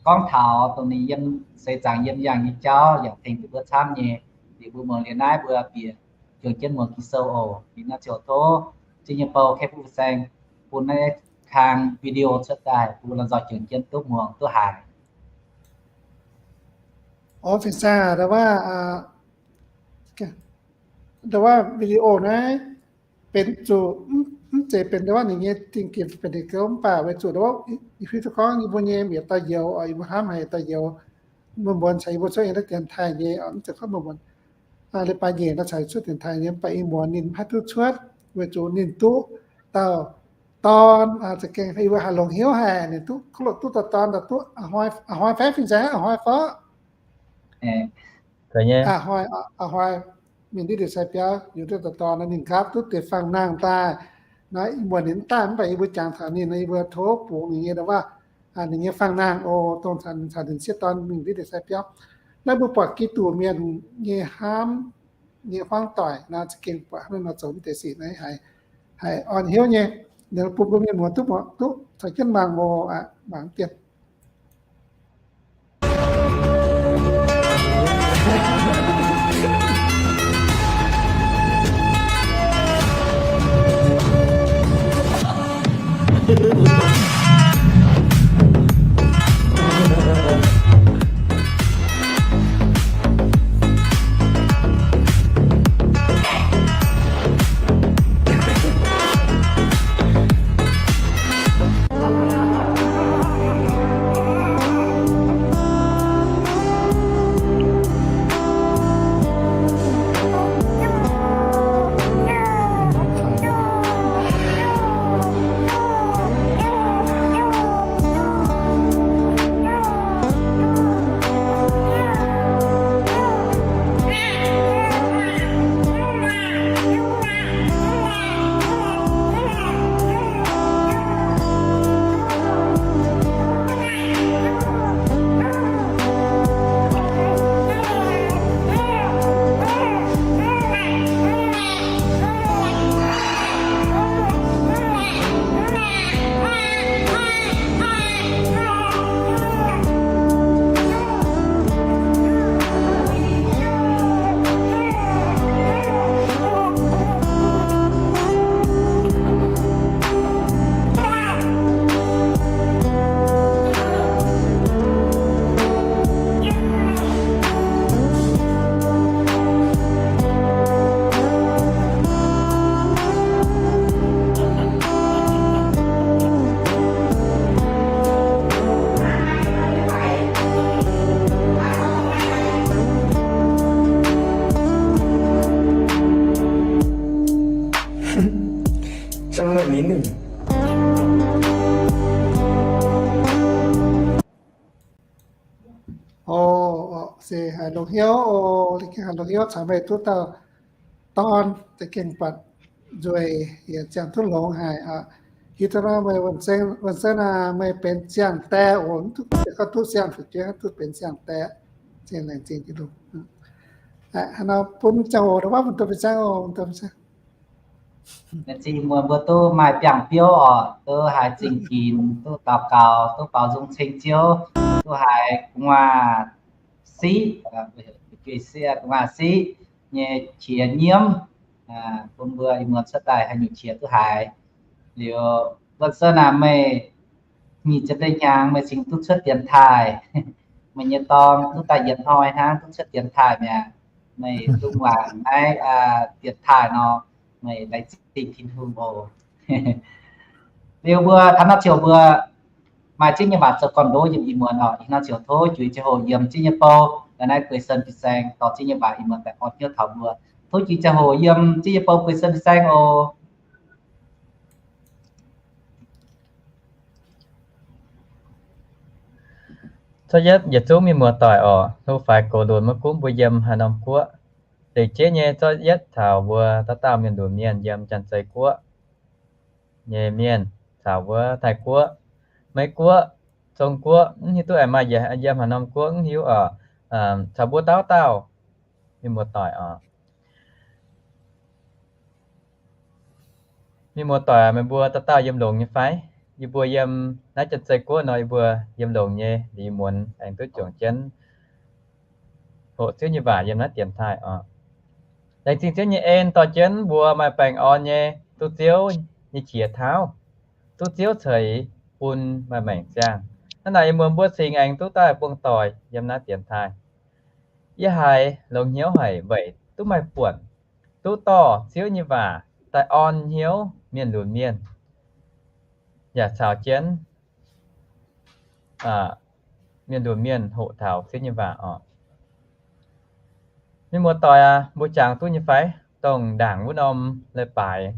gorngv taux dongh ninh yiem seix zaangc yiem yangh nyei jauv yaac tengx mbuo camv nyei. Liuz mbuo muangx liuz naaiv mbuo bieqc juangc jienv muangx Ging-Sou oc. Ih hnoi ziouc tov zinh nyei bou kaeqv fuqv fin-saeng bun naaiv kang video cuotv daaih bun lomh nzoih juangc jienv duqv muangx duqv haiz. Ov, fin-saeng, ndau wuov video naaiv benx zuqc mv zeiz benx ndau wuov ninh nyei dingh ginx benx dingh gouv mv baac weic zuqc ndau wuov ih hnoi gorngv yie mbuo nyei mienh daaih youz, yie mbuo hnamv haic daaih youz, muonz-muonz caux yie mbuo cuotv nyei naaiv dienx taaih nyei, mv zeiz gorngv muonz-muonz, leiz-baaix nyeic nor caux yie cuotv dienx taaih nyei, mv baac ih muonz ninh mv haih duqv cuotv weic zuqc ninh duqv dauh dorn, za'gengh yie mbuo haih longc hnyouv haic, ninh duqv, duqv dauh dorn, duqv a'hnoi fai fin-saeng, a'hnoi fai, a'hnoi, mingh ndiev ndie-sai biauv, yungz duqv dauh dorn nor, ninh nqaapv duqv deix faang-nangh daaih. Naaiv ih muonz ninh mv daaih, mv baac yie mbuo jangx taux ninh nor, yie mbuo tov bungx ninh nyei ndau wuov, ninh nyei faang-nangh oc, dongh caux ninh sieqv dorn mingh ndiev ndie-sai biauv. Naaiv mbuo buatc Giduc mienh nyei hnamv nyei hmuangv doic nor, za'gengh buatc hnangv naaiv nor zoux mv deix sic naaiv haiz, haiz orn hnyouv nyei. Ninh bun mbuo mienh muoz duqv, duqv caux jienv mangc oc, mangc dieh. Oc, se haiz longx hnyouv oc, haiz longx hnyouv caux meih duqv dauh dorn za'gengh buatc nzueic, yaac ziangh duqv longx haic. Hiuv duqv nor meih, Wuonh Sen aac, meih benx ziangh die oc, mv duqv, gorngv duqv siang fu'jueiv, duqv benx ziangh die. Zingh laengz zingh Tin-Hungh. Hnangv nor bun ziangh hoc ndau wuov mbu'ndongx fin-saeng oc, mbu'ndongx fin-saeng. Laengz zingh muonz mbuo duqv maaih biangh biouv oc, duqv haiz zingh ginx, duqv daux gaux, duqv baaux nzung ceng Ziouv, duqv haiz gu'nguaaz siqv, gu'nguaaz siqv nyei qiex nyiemv, bun mbuo ih muonz cuotv daaih haaix nyungc qiex duqv haiz. Liuz Wuonh Sen aac, meih nyic ziepc hnyangx meih cingx duqv cuotv dienx taaih. Meih nyei dorn duqv daaih yietc hnoi hnangv duqv cuotv dienx taaih mi'aqv. Meih dungx waac naaiv dienx taaih nor, meih laengz zingh Tin-Hungh oc. Liuz mbuo taux naaiv ziouc mbuo maaih ziex nyei waac zoux gorn-ndoqv yiem ih muonz oc. Ih hnoi ziouc tov juix ziangh hoc yiem ziex nyei bou, naaiv gueix sen fin-saeng dorh ziex nyei waac ih muonz daaih orn hnyouv taux mbuo. Tov juix ziangh hoc yiem ziex nyei bou gueix sen fin-saeng oc. Cuotv yietv yietc zungv mienh muoz-doic oc, hlo faix gox lunx maiv gunv mbuo yiem haaix norm guoqv. Deix jeiv nyei cuotv yietv taux mbuo dauh dauh mienh lunx mienh yiem Janx-Zei Guoqv nyei mienh, caux wuov Taiv Guoqv, Meiv Guoqv, Zong Guoqv, mv hiuv duqv aengx maaih yiem haaix norm guoqv mv hiuv oc. Caux mbuo dauh dauh Mienh muoz-doic oc, mienh muoz-doic, meih mbuo dauh dauh yiem longx nyei fai? Yie mbuo yiem naaiv Janx-Zei Guoqv nor, yie mbuo yiem longx nyei, liuz yie muonz aengx duqv juangc jienv hoqc Ziouv nyei waac yiem naaiv dienx taaih oc. Laengz zingh Ziouv nyei en dorh jienv mbuo maaih baengh orn nyei duqv Ziouv nyei qiex tauv, duqv Ziouv ceix bun maaih maengc ziangh. Hnangv naaic yie muonz mbuo cingx aengx duqv daaih buangh doic yiem naaiv dienx taaih. Yie haiz longx hnyouv haic weic duqv maaih buonc, duqv dorh Ziouv nyei waac daaih orn hnyouv mienh lunx mienh, yaac caux jienv mienh lunx mienh hoqc taux Ziouv nyei waac oc. Mienh muoz-doic aac, mbuo jangx duqv nyei fai? Dongh ndaangc wuov norm leiz-baaix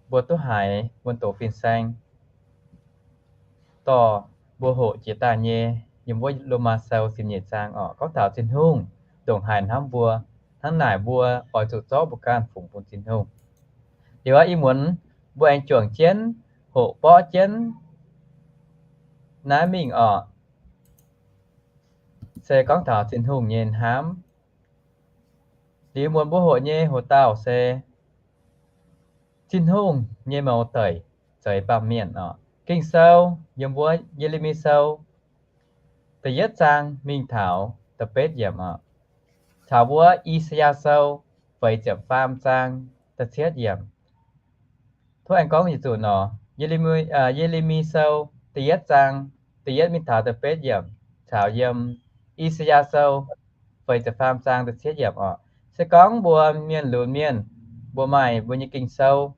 mbuo duqv haiz wuonh doqc fin-saeng dorh mbuo hoqc jiex daaih nyei, yiem wuov Lomaa Sou ziepc nyeic zaang oc, gorngv taux Tin-Hungh ndongc haaix hnamv mbuo. Hnangv naaic mbuo oix zuqc zorqv mbuo ganh fungx bun Tin-Hungh. Liuz aqv, ih muonz mbuo aengx juangc jienv hoqc borqv jienv naaiv mingh oc, se gorngv taux Tin-Hungh nyei hnamv. Liuz muonz mbuo hoqc nyei hoc dauh se Tin-Hungh nyei mouz deic zeix baamh mienh oc. Ging-Sou yiem wuov Ye^le^mi Sou da'yietv zaang mingh taux da'betv yiemc oc, caux wuov I^saa^yaa Sou feix ziepc faam zaang da'cietv yiemc. Tov aengx gorngv yietc zunc nor, Ye^le^mi Sou da'yietv zaang da'yietv mingh taux da'betv yiemc, caux yiem I^saa^yaa Sou feix ziepc faam zaang da'cietv yiemc oc. Se gorngv mbuo mienh lunx mienh, mbuo maaih mbuo nyei Ging-Sou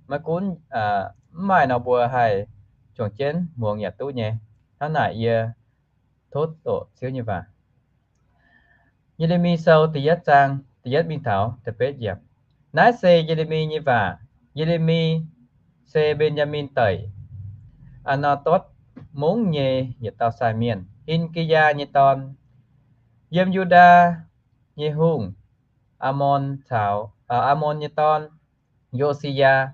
maiv gunv, mv maaih nor mbuo haih juangc jienv muangx yaac duqv nyei. Hnangv naaic yie tov doqc Ziouv nyei waac. Ye^le^mi Sou da'yietv zaang da'yietv mingh taux da'betv yiemc. Naaiv se Ye^le^mi nyei waac. Ye^le^mi se Mben^yaa^min Deic, Aa^naa^ndotv Mungv nyei yietc dauh sai mienh, Hin^ge^yaa nyei dorn, yiem Yu^ndaa nyei hungh, Aamon caux, Aamon nyei dorn, Yo^si^yaa,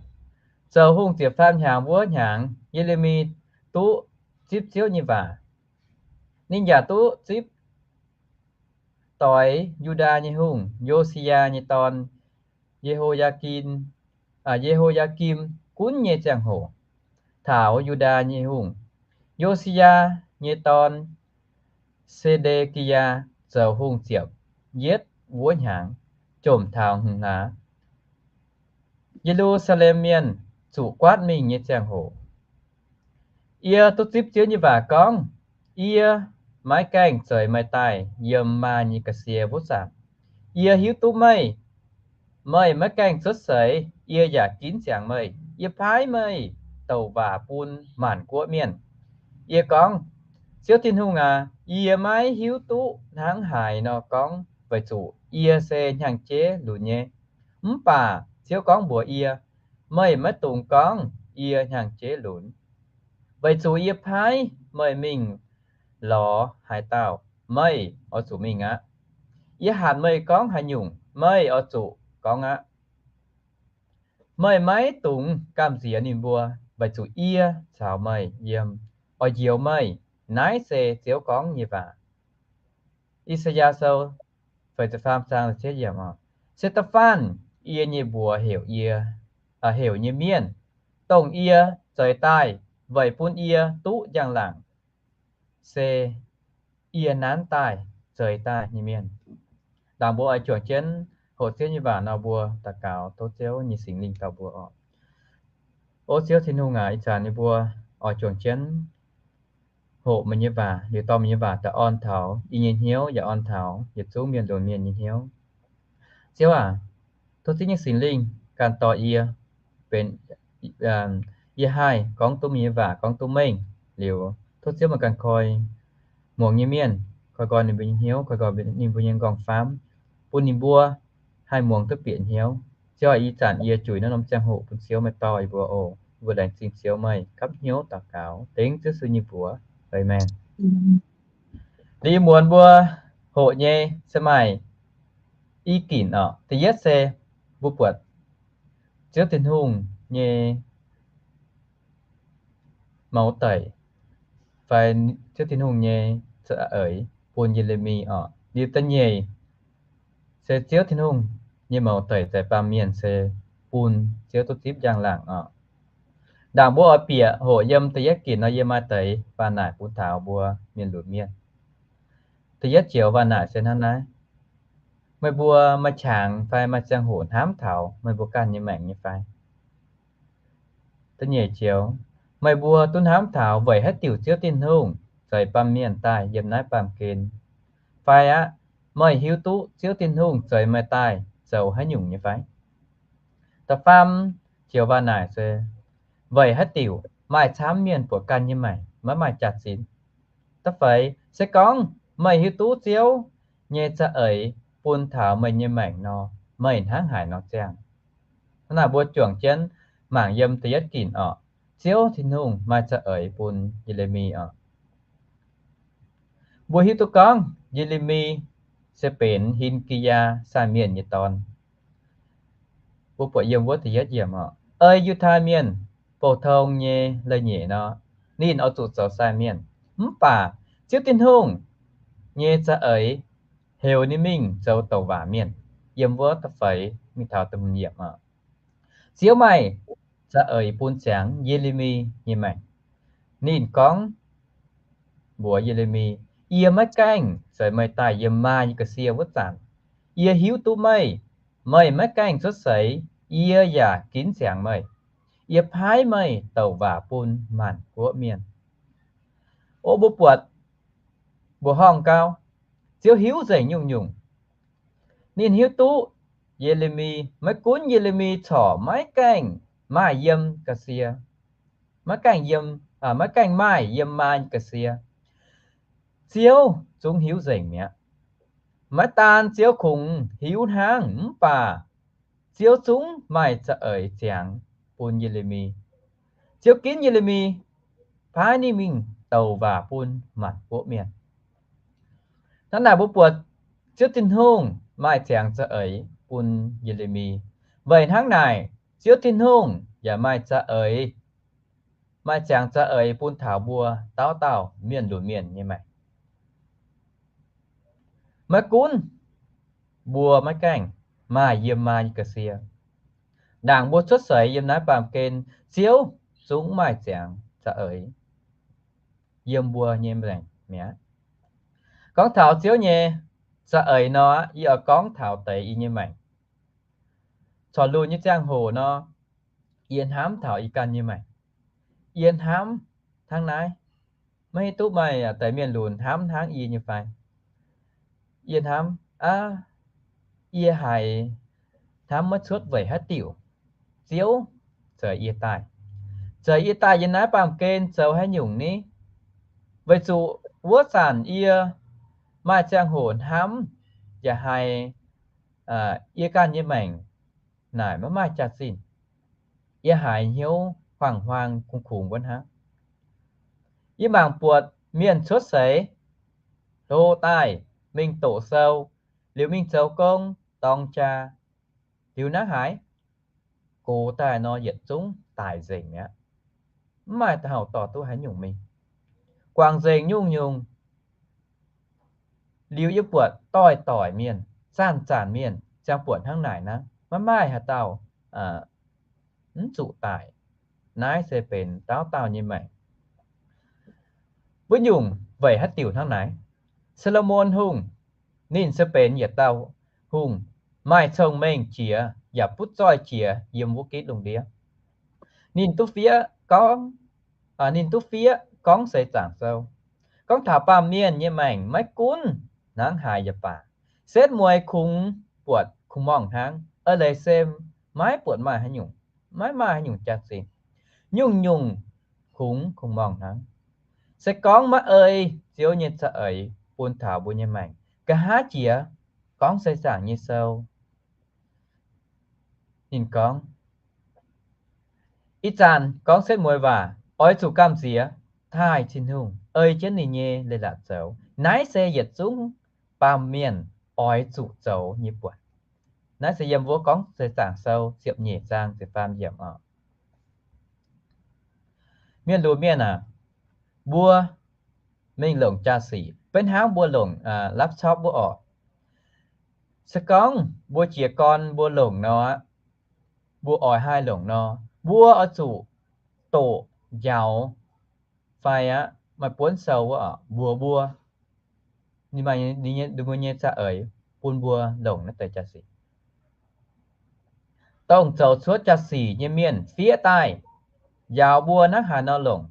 zoux hungh ziepc faam hnyangx wuov hnyangx, Ye^le^mi duqv zipv Ziouv nyei waac. Ninh yaac duqv zipv doix Yu^ndaa nyei hungh, Yo^si^yaa nyei dorn, Ye^ho^yaa^kin, Ye^ho^yaa^kim gunv nyei ziangh hoc, taux Yu^ndaa nyei hungh, Yo^si^yaa nyei dorn, Se^nde^ki^yaa, zoux hungh ziepc yietv wuov hnyangx, jomc taux hngongx hlaax, Ye^lu^saa^lem Mienh zuqc guaatv mingh nyei ziangh hoc. Yie duqv zipv Ziouv nyei waac gorngv, Yie maiv gaengh zeix meih daaih yiem maa nyei ga'sie wuov zanc, yie hiuv duqv meih. Meih maiv gaengh cuotv seix, yie yaac ginv ziangx meih. Yie paaiv meih douc waac bun maanc guoqv mienh. Yie gorngv, Ziouv Tin-Hungh aac, yie maiv hiuv duqv hnangv haaix nor gorngv, weic zuqc yie se hnyangx-jeiv lunx nyei. Mv baac Ziouv gorngv mbuox yie, Meih maiv dungx gorngv yie hnyangx-jeiv lunx, weic zuqc yie paaiv meih mingh lorz haaix dauh, meih oix zuqc mingh aqv. Yie hatc meih gorngv haaix nyungc, meih oix zuqc gorngv aqv. Meih maiv dungx gamh nziex ninh mbuo, weic zuqc yie caux meih yiem, oix njoux meih. Naaiv se Ziouv gorngv nyei waac. I^saa^yaa Sou feix ziepc faam zaang da'cietv yiemc, Se da'faanh yie nyei mbuox heuc yie, heuc nyei mienh, dongh yie zeix daaih weic bun yie duqv njang-laangc, se yie nanv daaih zeix daaih nyei mienh. Ndaangc mbuo oix juangc jienv hoqc Ziouv nyei waac nor, mbuo daux gaux tov Ziouv nyei Singx Lingh dorh mbuo oc. O Ziouv Tin-Hungh aac, ih zanc yie mbuo oix juangc jienv hoqc meih nyei waac, liuz dorh meih nyei waac daaih orn taux yie nyei hnyouv, yaac orn taux yietc zungv mienh lunx mienh nyei hnyouv. Ziouv aac, tov Ziouv nyei Singx Lingh ganh dorh yie benx, yie haih gorngv duqv meih nyei waac gorngv duqv mengh. Liuz tov Ziouv meih ganh koi muangx nyei mienh, koi nqoi ninh mbuo nyei hnyouv, koi nqoi ninh mbuo nyei nqorngv-famv, bun ninh mbuo haih muangx duqv bieqc hnyouv. Ziouv aac, ih zanc yie juix naaiv norm ziangh hoc bun Ziouv meih dorh yie mbuo oc. Yie mbuo laengz zingh Ziouv meih gapv hnyouv daux gaux dengv Ziouv Yesu nyei mbuox. Aamen. Liuz yie muonz mbuo hoqc nyei se maaih i ginc oc. Da'yietv se mbuo buatc Ziouv Tin-Hungh nyei mouz deic fai Ziouv Tin-Hungh nyei za'eix bun Ye^le^mi oc. Liuz da'nyeic se Ziouv Tin-Hungh nyei mouz deic zeix baamh mienh se bun Ziouv duqv zipv njang-laangc oc. Ndaangc mbuo oix bieqc hoqc yiem da'yietv ginc nor, yie maaih deix waac naaic bun taux mbuo mienh lunx mienh. Da'yietv joux waac naaic se hnangv naaiv: Meih mbuo maaih qangx fai maaih ziangh hoc hnamv taux meih mbuo ganh nyei maengc nyei fai? Da'nyeic joux, meih mbuo duqv hnamv taux weic haaix diuc Ziouv Tin-Hungh zeix baamh mienh daaih yiem naaiv baamh gen? Fai aqv, meih hiuv duqv Ziouv Tin-Hungh zeix meih daaih zoux haaix nyungc nyei fai? Da'faam joux waac naaic se, weic haaix diuc maaih camv mienh buatc ganh nyei maengc maiv maaih jaax-zinh? Da'feix se gorngv meih hiuv duqv Ziouv nyei za'eix bun taux meih nyei maengc nor, meih hnangv haaix nor ziangh? Hnangv naaic mbuo juangc jienv mangc yiem da'yietv ginc oc. Ziouv Tin-Hungh maaih za'eix bun Ye^le^mi oc. Mbuo hiuv duqv gorngv Ye^le^mi se benx Hin^gi^yaa sai mienh nyei dorn. Mbuo buatc yiem wuov da'yietv yiemc oc. Ei Yiutai Mienh bouh tong nyei leiz-nyeic nor, ninh oix zuqc zoux sai mienh. Mv baac Ziouv Tin-Hungh nyei za'eix heuc ninh mingh zoux douc waac mienh. Yiem wuov da'feix mingh taux da'hmz yiemc oc. Ziouv maaih za'eix bun ziangx Ye^le^mi nyei maengc. Ninh gorngv mbuox Ye^le^mi, yie maiv gaengh zeix meih daaih yiem maa nyei ga'sie wuov zanc. Yie hiuv duqv meih. Meih maiv gaengh cuotv seix, yie yaac ginv ziangx meih. Yie paaiv meih douc waac bun maanc guoqv mienh. O mbuo buatc mbuoqc horngh gau, Ziouv hiuv nzengc nyungc-nyungc. Ninh hiuv duqv Ye^le^mi, maiv gunv Ye^le^mi corc maiv gaengh maaih yiem ga'sie, maiv gaengh yiem, maiv gaengh maaih yiem maa nyei ga'sie, Ziouv zungv hiuv nzengc mi'aqv. Maiv daan Ziouv kungx hiuv hnangv mv baac Ziouv zungv maaih za'eix ziangx bun Ye^le^mi. Ziouv ginv Ye^le^mi, paaiv ninh mingh douc waac bun maanc guoqv mienh. Hnangv naaic mbuo buatc Ziouv Tin-Hungh maaih ziangx za'eix bun Ye^le^mi. Weic hnangv naaic, Ziouv Tin-Hungh yaac maaih za'eix, maaih ziangx za'eix bun taux mbuo dauh dauh mienh lunx mienh nyei maengc. Maiv gunv mbuo maiv gaengh maaih yiem maa nyei ga'sie, ndaangc mbuo cuotv seix yiem naaiv baamh gen, Ziouv zungv maaih ziangx za'eix yiem mbuo nyei maengc mi'aqv. Gorngv taux Ziouv nyei za'eix nor, yie oix gorngv taux deix yie nyei maengc. Corc lunx nyei ziangh hoc nor, yie hnamv taux yie ganh nyei maengc. Yie hnamv hnangv naaiv. Maiv hiuv duqv maaih deix mienh lunx hnamv hnangv yie nyei fai? Yie hnamv, aav, yie haiz hnamv maiv cuotv weic haaix diuc Ziouv zeix yie daaih, zeix yie daaih yiem naaiv baamh gen zoux haaix nyungc ni? Weic zuqc wuov zanc yie maaih ziangh hoc hnamv yaac haiz yie ganh nyei maengc naaic maiv maaih jaax-zinh. Yie haiz hnyouv huaang-huaang kungx-kungx wuov hnangv. Yie mangc buatc mienh cuotv seix, hlo daaih mingh doqc sou, liuz mingh zoux gong, dorng jaa, liuz hnangv haaix, gox daaih nor yietc zungv daic nzengc mi'aqv. Mv maaih hauh dorh duqv haaix nyungc mingh. Guangc nzengc nyungc-nyungc. Liuz yie buatc doix-doix mienh, zanc-zanc mienh ziangh buonc hnangv naaic hnangv, maiv maaih haaix dauh mv zuqc daic. Naaiv se benx dauh dauh nyei maengc. Wuov nyungc weic haaix diuc hnangv naaic? Saa^lo^morn Hungh, ninh se benx yietc dauh hungh, maaih cong-mengh jiex yaac butv zoih jiex yiem wuov gitv lungh ndiev. Ninh duqv fiev gorngv, ninh duqv fiev Gorngv Seix Zaangc Sou. Gorngv taux baamh mienh nyei maengc maiv gunv hnangv haaix yaac baac, setv mueiz kungx buatc kungx-morngh hnangv, eix leiz se maiv buatc maaih haaix nyungc, maiv maaih haaix nyungc jaax-zinh. Nyungc-nyungc kungx kungx-morngh hnangv. Se gorngv maiv ei Ziouv nyei za'eix bun taux mbuo nyei maengc, nqa'haav jiex Gorngv Seix Zaangc nyei sou, ninh gorngv, ih zanc gorngv setv mueiz waac, oix zuqc gamh nziex taaih Tin-Hungh, ei jienv ninh nyei leiz-latc zoux. Naaiv se yietc zungv baamh mienh oix zuqc zoux nyei buonc. Naaiv se yiem wuov Gorngv Seix Zaangc Sou ziepc nyeic zaang ziepc faam yiemc oc. Mienh lunx mienh aac, mbuo mingh longc jaa-sic, beiv hnangv mbuo longc laptop wuov orqc. Se gorngv mbuo jiez gorn mbuo longc nor aqv, mbuo oix haih longc nor, mbuo oix zuqc doqc njaaux fai aqv, maaih buonv sou wuov mbuox mbuo, ninh maaih ninh mbuo nyei za'eix bun mbuo longc naaiv deix jaa-sic. Dongh zoux cuotv jaa-sic nyei mienh fiev daaih njaaux mbuo hnangv haaix nor longc.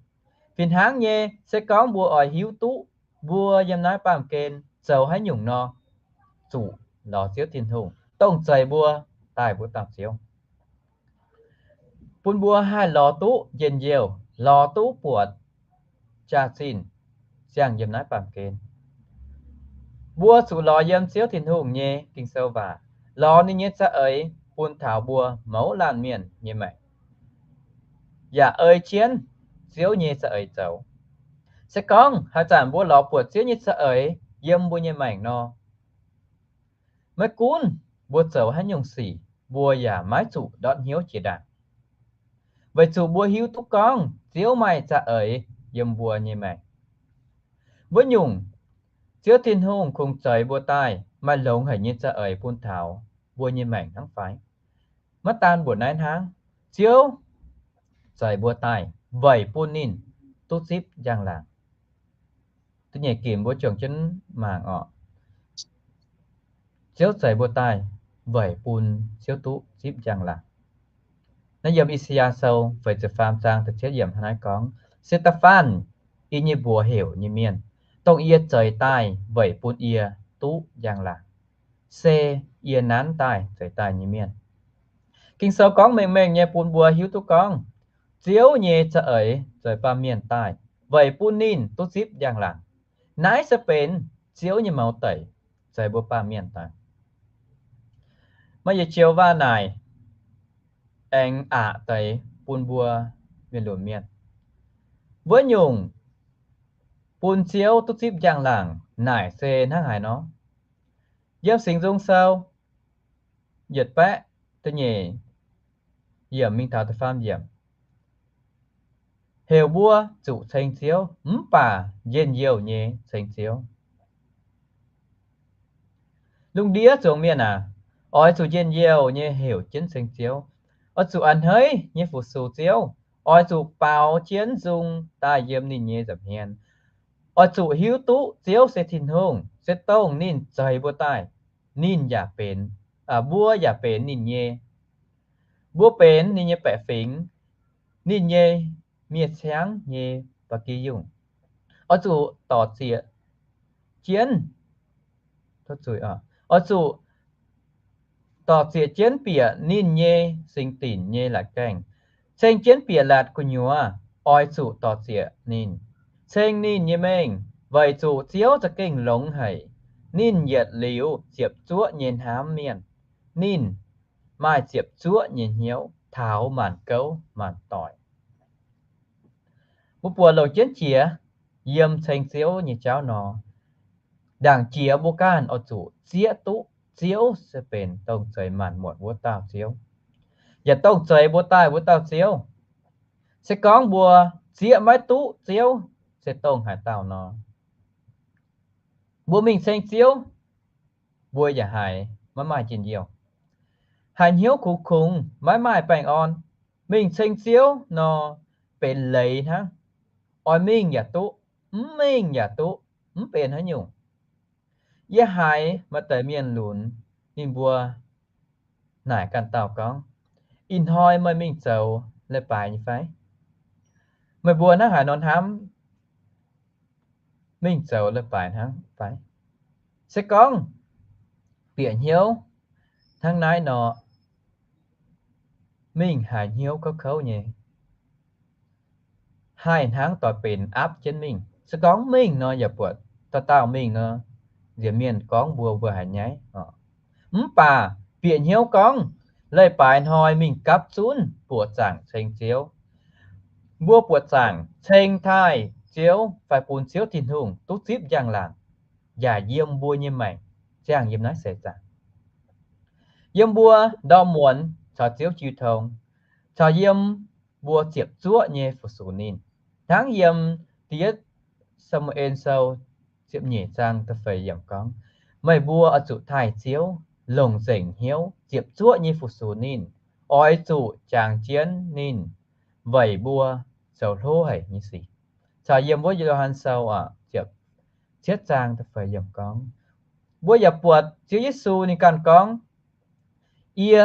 Fih hnangv nyei, se gorngv mbuo oix hiuv duqv mbuo yiem naaiv baamh gen zoux haaix nyungc nor, zuqc lorz Ziouv Tin-Hungh, dongh zeix mbuo daaih mbuo dauh Ziouv, bun mbuo haih lorz duqv njien-youh, lorz duqv buatc jaa-zinh ziangh yiem naaiv baamh gen. Mbuo zuqc lorz yiem Ziouv Tin-Hungh nyei Ging-Sou waac, lorz ninh nyei za'eix bun taux mbuo mouz laanh mienh nyei maengc, yaac ei jienv Ziouv nyei za'eix zoux. Se gorngv haaix zanc mbuo lorz buatc Ziouv nyei za'eix yiem mbuo nyei maengc nor, maiv gunv mbuo zoux haaix nyungc sic, mbuo yaac maiv zuqc ndortv hnyouv jiex ndaangc, weic zuqc mbuo hiuv duqv gorngv Ziouv maaih za'eix yiem mbuo nyei maengc. Wuov nyungc, Ziouv Tin-Hungh kungx zeix mbuo daaih maaih longx haic nyei za'eix bun taux mbuo nyei maengc hnangv fai? Maiv daan mbuoqc naaiv hnangv, Ziouv zeix mbuo daaih weic bun ninh duqv zipv njang-laangc. Da'nyeic ginc mbuo juangc jienv mangc oc. Ziouv zeix mbuo daaih weic bun Ziouv duqv zipv njang-laangc. Naaiv yiem I^saa^yaa Sou feix ziepc faam zaang da'cietv yiemc hnangv naaiv gorngv, Se^ndaph^faanv, yie nyei mbuox heuc nyei mienh, dongh yie zeix daaih weic bun yie duqv njang-laangc, se yie nanv daaih zeix daaih nyei mienh. Ging-Sou gorngv mengh mengh nyei bun mbuo hiuv duqv gorngv, Ziouv nyei za'eix zeix baamh mienh daaih weic bun ninh duqv zipv njang-laangc. Naaiv se benx Ziouv nyei mouz deic zeix mbuo baamh mienh daaih. Maaih yietc joux waac naaic aengx aqc deix bun mbuo mienh lunx mienh. Wuov nyungc bun Ziouv duqv zipv njang-laangc naaic se hnangv haaix nor? Yiem Singx Nzung Sou yietc baeqv da'nyeic yiemc mingh taux da'faam yiemc, heuc mbuo zuqc ceng Ziouv, mv baac njien-youh nyei ceng Ziouv. Lungh ndiev zuangx mienh aac, oix zuqc njien-youh nyei heuc jienv ceng Ziouv. Oix zuqc a'hneiv nyei fu-sux Ziouv. Oix zuqc baaux jienv nzung daaih yiem ninh nyei nza'hmien. Oix zuqc hiuv duqv Ziouv se Tin-Hungh, se dongh ninh zeix mbuo daaih, ninh yaac benx, mbuo yaac benx ninh nyei. Mbuo benx ninh nyei baeqc fingx, ninh nyei miev-ciangv nyei ba'gi yungh. Oix zuqc dorc zieqc jienv, oix zuqc dorc zieqc jienv bieqc ninh nyei singx dinc nyei laatc gaengh. Ceng jienv bieqc laatc gu'nyuoz, oix zuqc dorc zieqc ninh, ceng ninh nyei mengh, weic zuqc Ziouv za'gengh longx haic. Ninh yietc liuz ziepc zuoqv nyei hnamv mienh. Ninh maaih ziepc zuoqv nyei hnyouv taux maanc gouv maanc doic. Mbuo buatc longc jienv jiex yiem ceng Ziouv nyei jauv nor, ndaangc jiex mbuo ganh oix zuqc zieqv duqv Ziouv se benx dongh zeix maanc muotc wuov dauh Ziouv, yaac dongh zeix mbuo daaih wuov dauh Ziouv. Se gorngv mbuo zieqv maiv duqv Ziouv se dongh haaix dauh nor, mbuo mingh ceng Ziouv, mbuo yaac haiz maiv maaih njien-youh, haiz hnyouv kungx kungx, maiv maaih baengh orn. Mingh ceng Ziouv nor, benx leiz hnangv. Oix mingh yaac duqv, mv mingh yaac duqv, mv benx haaix nyungc. Yie haiz maaih deix mienh lunx, ninh mbuo naaic ganh dauh gorngv, Ih hnoi meih mingh zoux leiz-baaix nyei fai? Meih mbuo hnangv haaix nor hnamv mingh zoux leiz-baaix hnangv fai? Se gorngv bieqc hnyouv hnangv naaiv nor, mingh haiz hnyouv kouv kouv nyei, haih hnangv doix benx aapv jienv mingh. Se gorngv mingh nor, yaac buatc dauh dauh mingh nor, nziex mienh gorngv mbuo, mbuo haiz nyaiv. Mv baac bieqc hnyouv gorngv leiz-baaix hnoi mingh gapv zunv buoqc zaangc ceng Ziouv. Mbuo buoqc zaangc ceng taaih Ziouv fai bun Ziouv Tin-Hungh duqv zipv njang-laangc, yaac yiem mbuo nyei maengc ziangh yiem naaiv seix zaangc, yiem mbuo ndorm muonz caux Ziouv jiu tong, caux yiem mbuo ziepc zuoqv nyei fu-sux ninh. Hnangv yiem Da'yietv Saa^mu^en Sou ziepc nyeic zaang da'feix yiemc gorngv, meih mbuo oix zuqc taaih Ziouv, longc nzengc hnyouv ziepc zuoqv nyei fu-sux ninh, oix zuqc jangx jienv ninh weic mbuo zoux hlo haic nyei sic. Caux yiem wuov Yo^han Sou aac, ziepc cietv zaang da'feix yiemc gorngv, mbuo yaac buatc Ziouv Yesu ninh ganh gorngv, Yie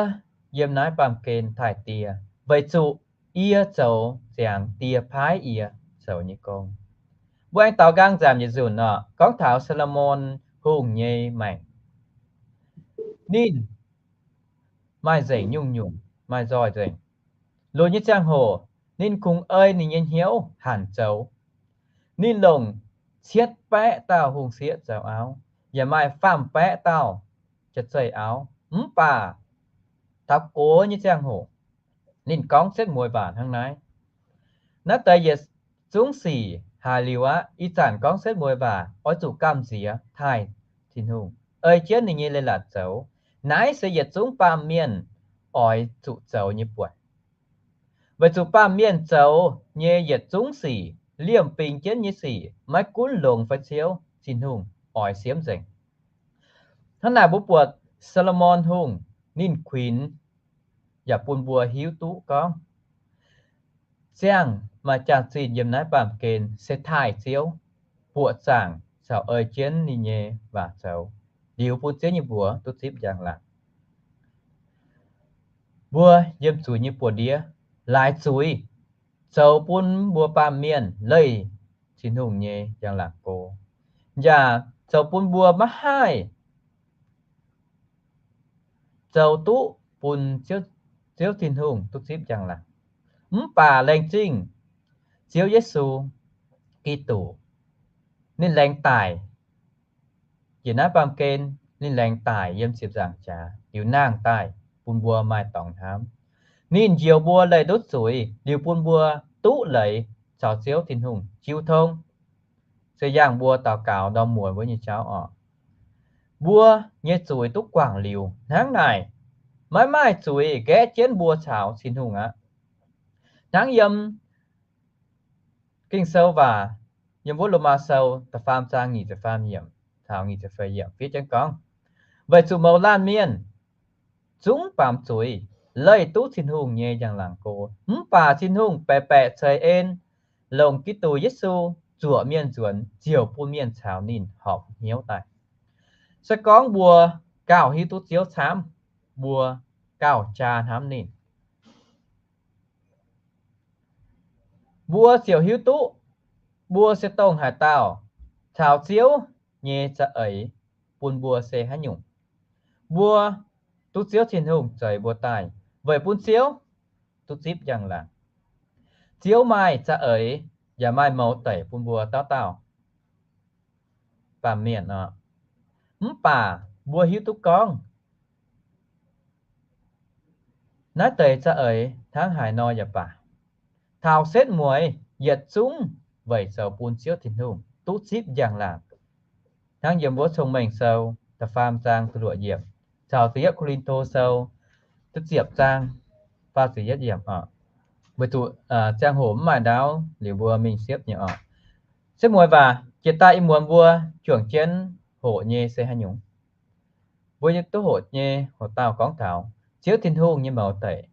yiem naaiv baamh gen taaih Die, weic zuqc yie zoux ziangx Die paaiv yie zoux nyei gong. Mbuo aengx daaux nqaang nzamc yietc nzunc oc, gorngv taux Saa^lo^morn Hungh nyei maengc. Ninh maaih nzengc nyungc-nyungc, maaih nzoih nzengc. Lunx nyei ziangh hoc ninh kungx ei ninh nyei hnyouv hanc zoux. Ninh longc cietv baeqv dauh hungh sieqv zoux auv, yaac maaih faam-baeqv dauh jaav zeih auv. Mv baac taux gox nyei ziangh hoc, ninh gorngv setv mueiz waac hnangv naaiv. Naaiv deix yietc zungv sic haiz liuz aqv, ih zanc gorngv setv mueiz waac oix zuqc gamh nziex taaih Tin-Hungh, ei jienv ninh nyei leiz-latc zoux. Naaiv se yietc zungv baamh mienh oix zuqc zoux nyei buonc. Weic zuqc baamh mienh zoux nyei yietc zungv sic, liemh bingx jienv nyei sic, maiv gunv longx fai ciouv, Tin-Hungh oix siemv nzengc. Hnangv naaic mbuo buatc Saa^lo^morn Hungh ninh kuinx yaac bun mbuo hiuv duqv gorngv, ziangh maaih jaax-zinh yiem naaiv baamh gen se taaih Ziouv, buoqc zaangc caux ei jienv ninh nyei waac zoux, liuz bun Ziouv nyei mbuox duqv zipv njang-laangc. Mbuo yiem zuiz nyei buoz-ndiev laaix zuiz zoux bun mbuo baamh mienh leih Tin-Hungh nyei njang-laangc go, yaac zoux bun mbuo maiv haih zoux duqv bun Ziouv, Ziouv Tin-Hungh duqv zipv njang-laangc. Mv baac laengz zingh Ziouv Yesu Giduc, ninh laengz daic njiec naaiv baamh gen, ninh laengz daic yiem ziepc nzaangc jaax liuz nangh daaih bun mbuo maaih dorngx hnamv. Ninh njoux mbuo leih ndutv zuiz liuz bun mbuo duqv leiz caux Ziouv Tin-Hungh jiu tong. Se yangh mbuo daux gaux ndorm muonz wuov nyei jauv oc. Mbuo nyei zuiz duqv guangc liuz hnangv naaic, maiv maaih zuiz nqaeqv jienv mbuo caux Tin-Hungh aqv. Hnangv yiem Ging-Sou waac, yiem wuov Lomaa Sou da'faam zaang nyic ziepc faam yiemc caux nyic ziepc feix yiemc fiev jienv gorngv, weic zuqc mouz laanh mienh zungv baamz zuiz, leih duqv Tin-Hungh nyei njang-laangc go. Mv baac Tin-Hungh baeqc baeqc ceix en, longc Giduc Yesu zuoqc mienh nzuonx, ziouc bun mienh caux ninh horpc hnyouv daaih. Se gorngv mbuo gauh hiuv duqv Ziouv camv, mbuo gauh jaa hnamv ninh, mbuo ziouc hiuv duqv mbuo se dongh haaix dauh, caux Ziouv nyei za'eix bun mbuo se haaix nyungc. Mbuo duqv Ziouv Tin-Hungh zeix mbuo daaih weic bun Ziouv duqv zipv njang-laangc. Ziouv maaih za'eix yaac maaih mouz deic bun mbuo dauh dauh baamh mienh oc. Mv baac mbuo hiuv duqv gorngv naaiv deix za'eix hnangv haaix nor yaac baac, taux setv mueiz yietc zungv weic zoux bun Ziouv Tin-Hungh duqv zipv njang-laangc. Hnangv yiem wuov Cong-Mengh Sou da'faam zaang da'luoqc yiemc caux da'yietv Ko^lin^to Sou da'ziepc zaang faah ziepc yietv yiemc oc. Weic zuqc ziangh hoc mv maaih ndaauv liuz mbuo mingh siepv nyei oc. Setv mueiz waac, jiex daaih ih muonz mbuo juangc jienv hoqc nyei se haaix nyungc? Mbuo duqv hoqc nyei hoc dauh gorngv taux Ziouv Tin-Hungh nyei mouz deic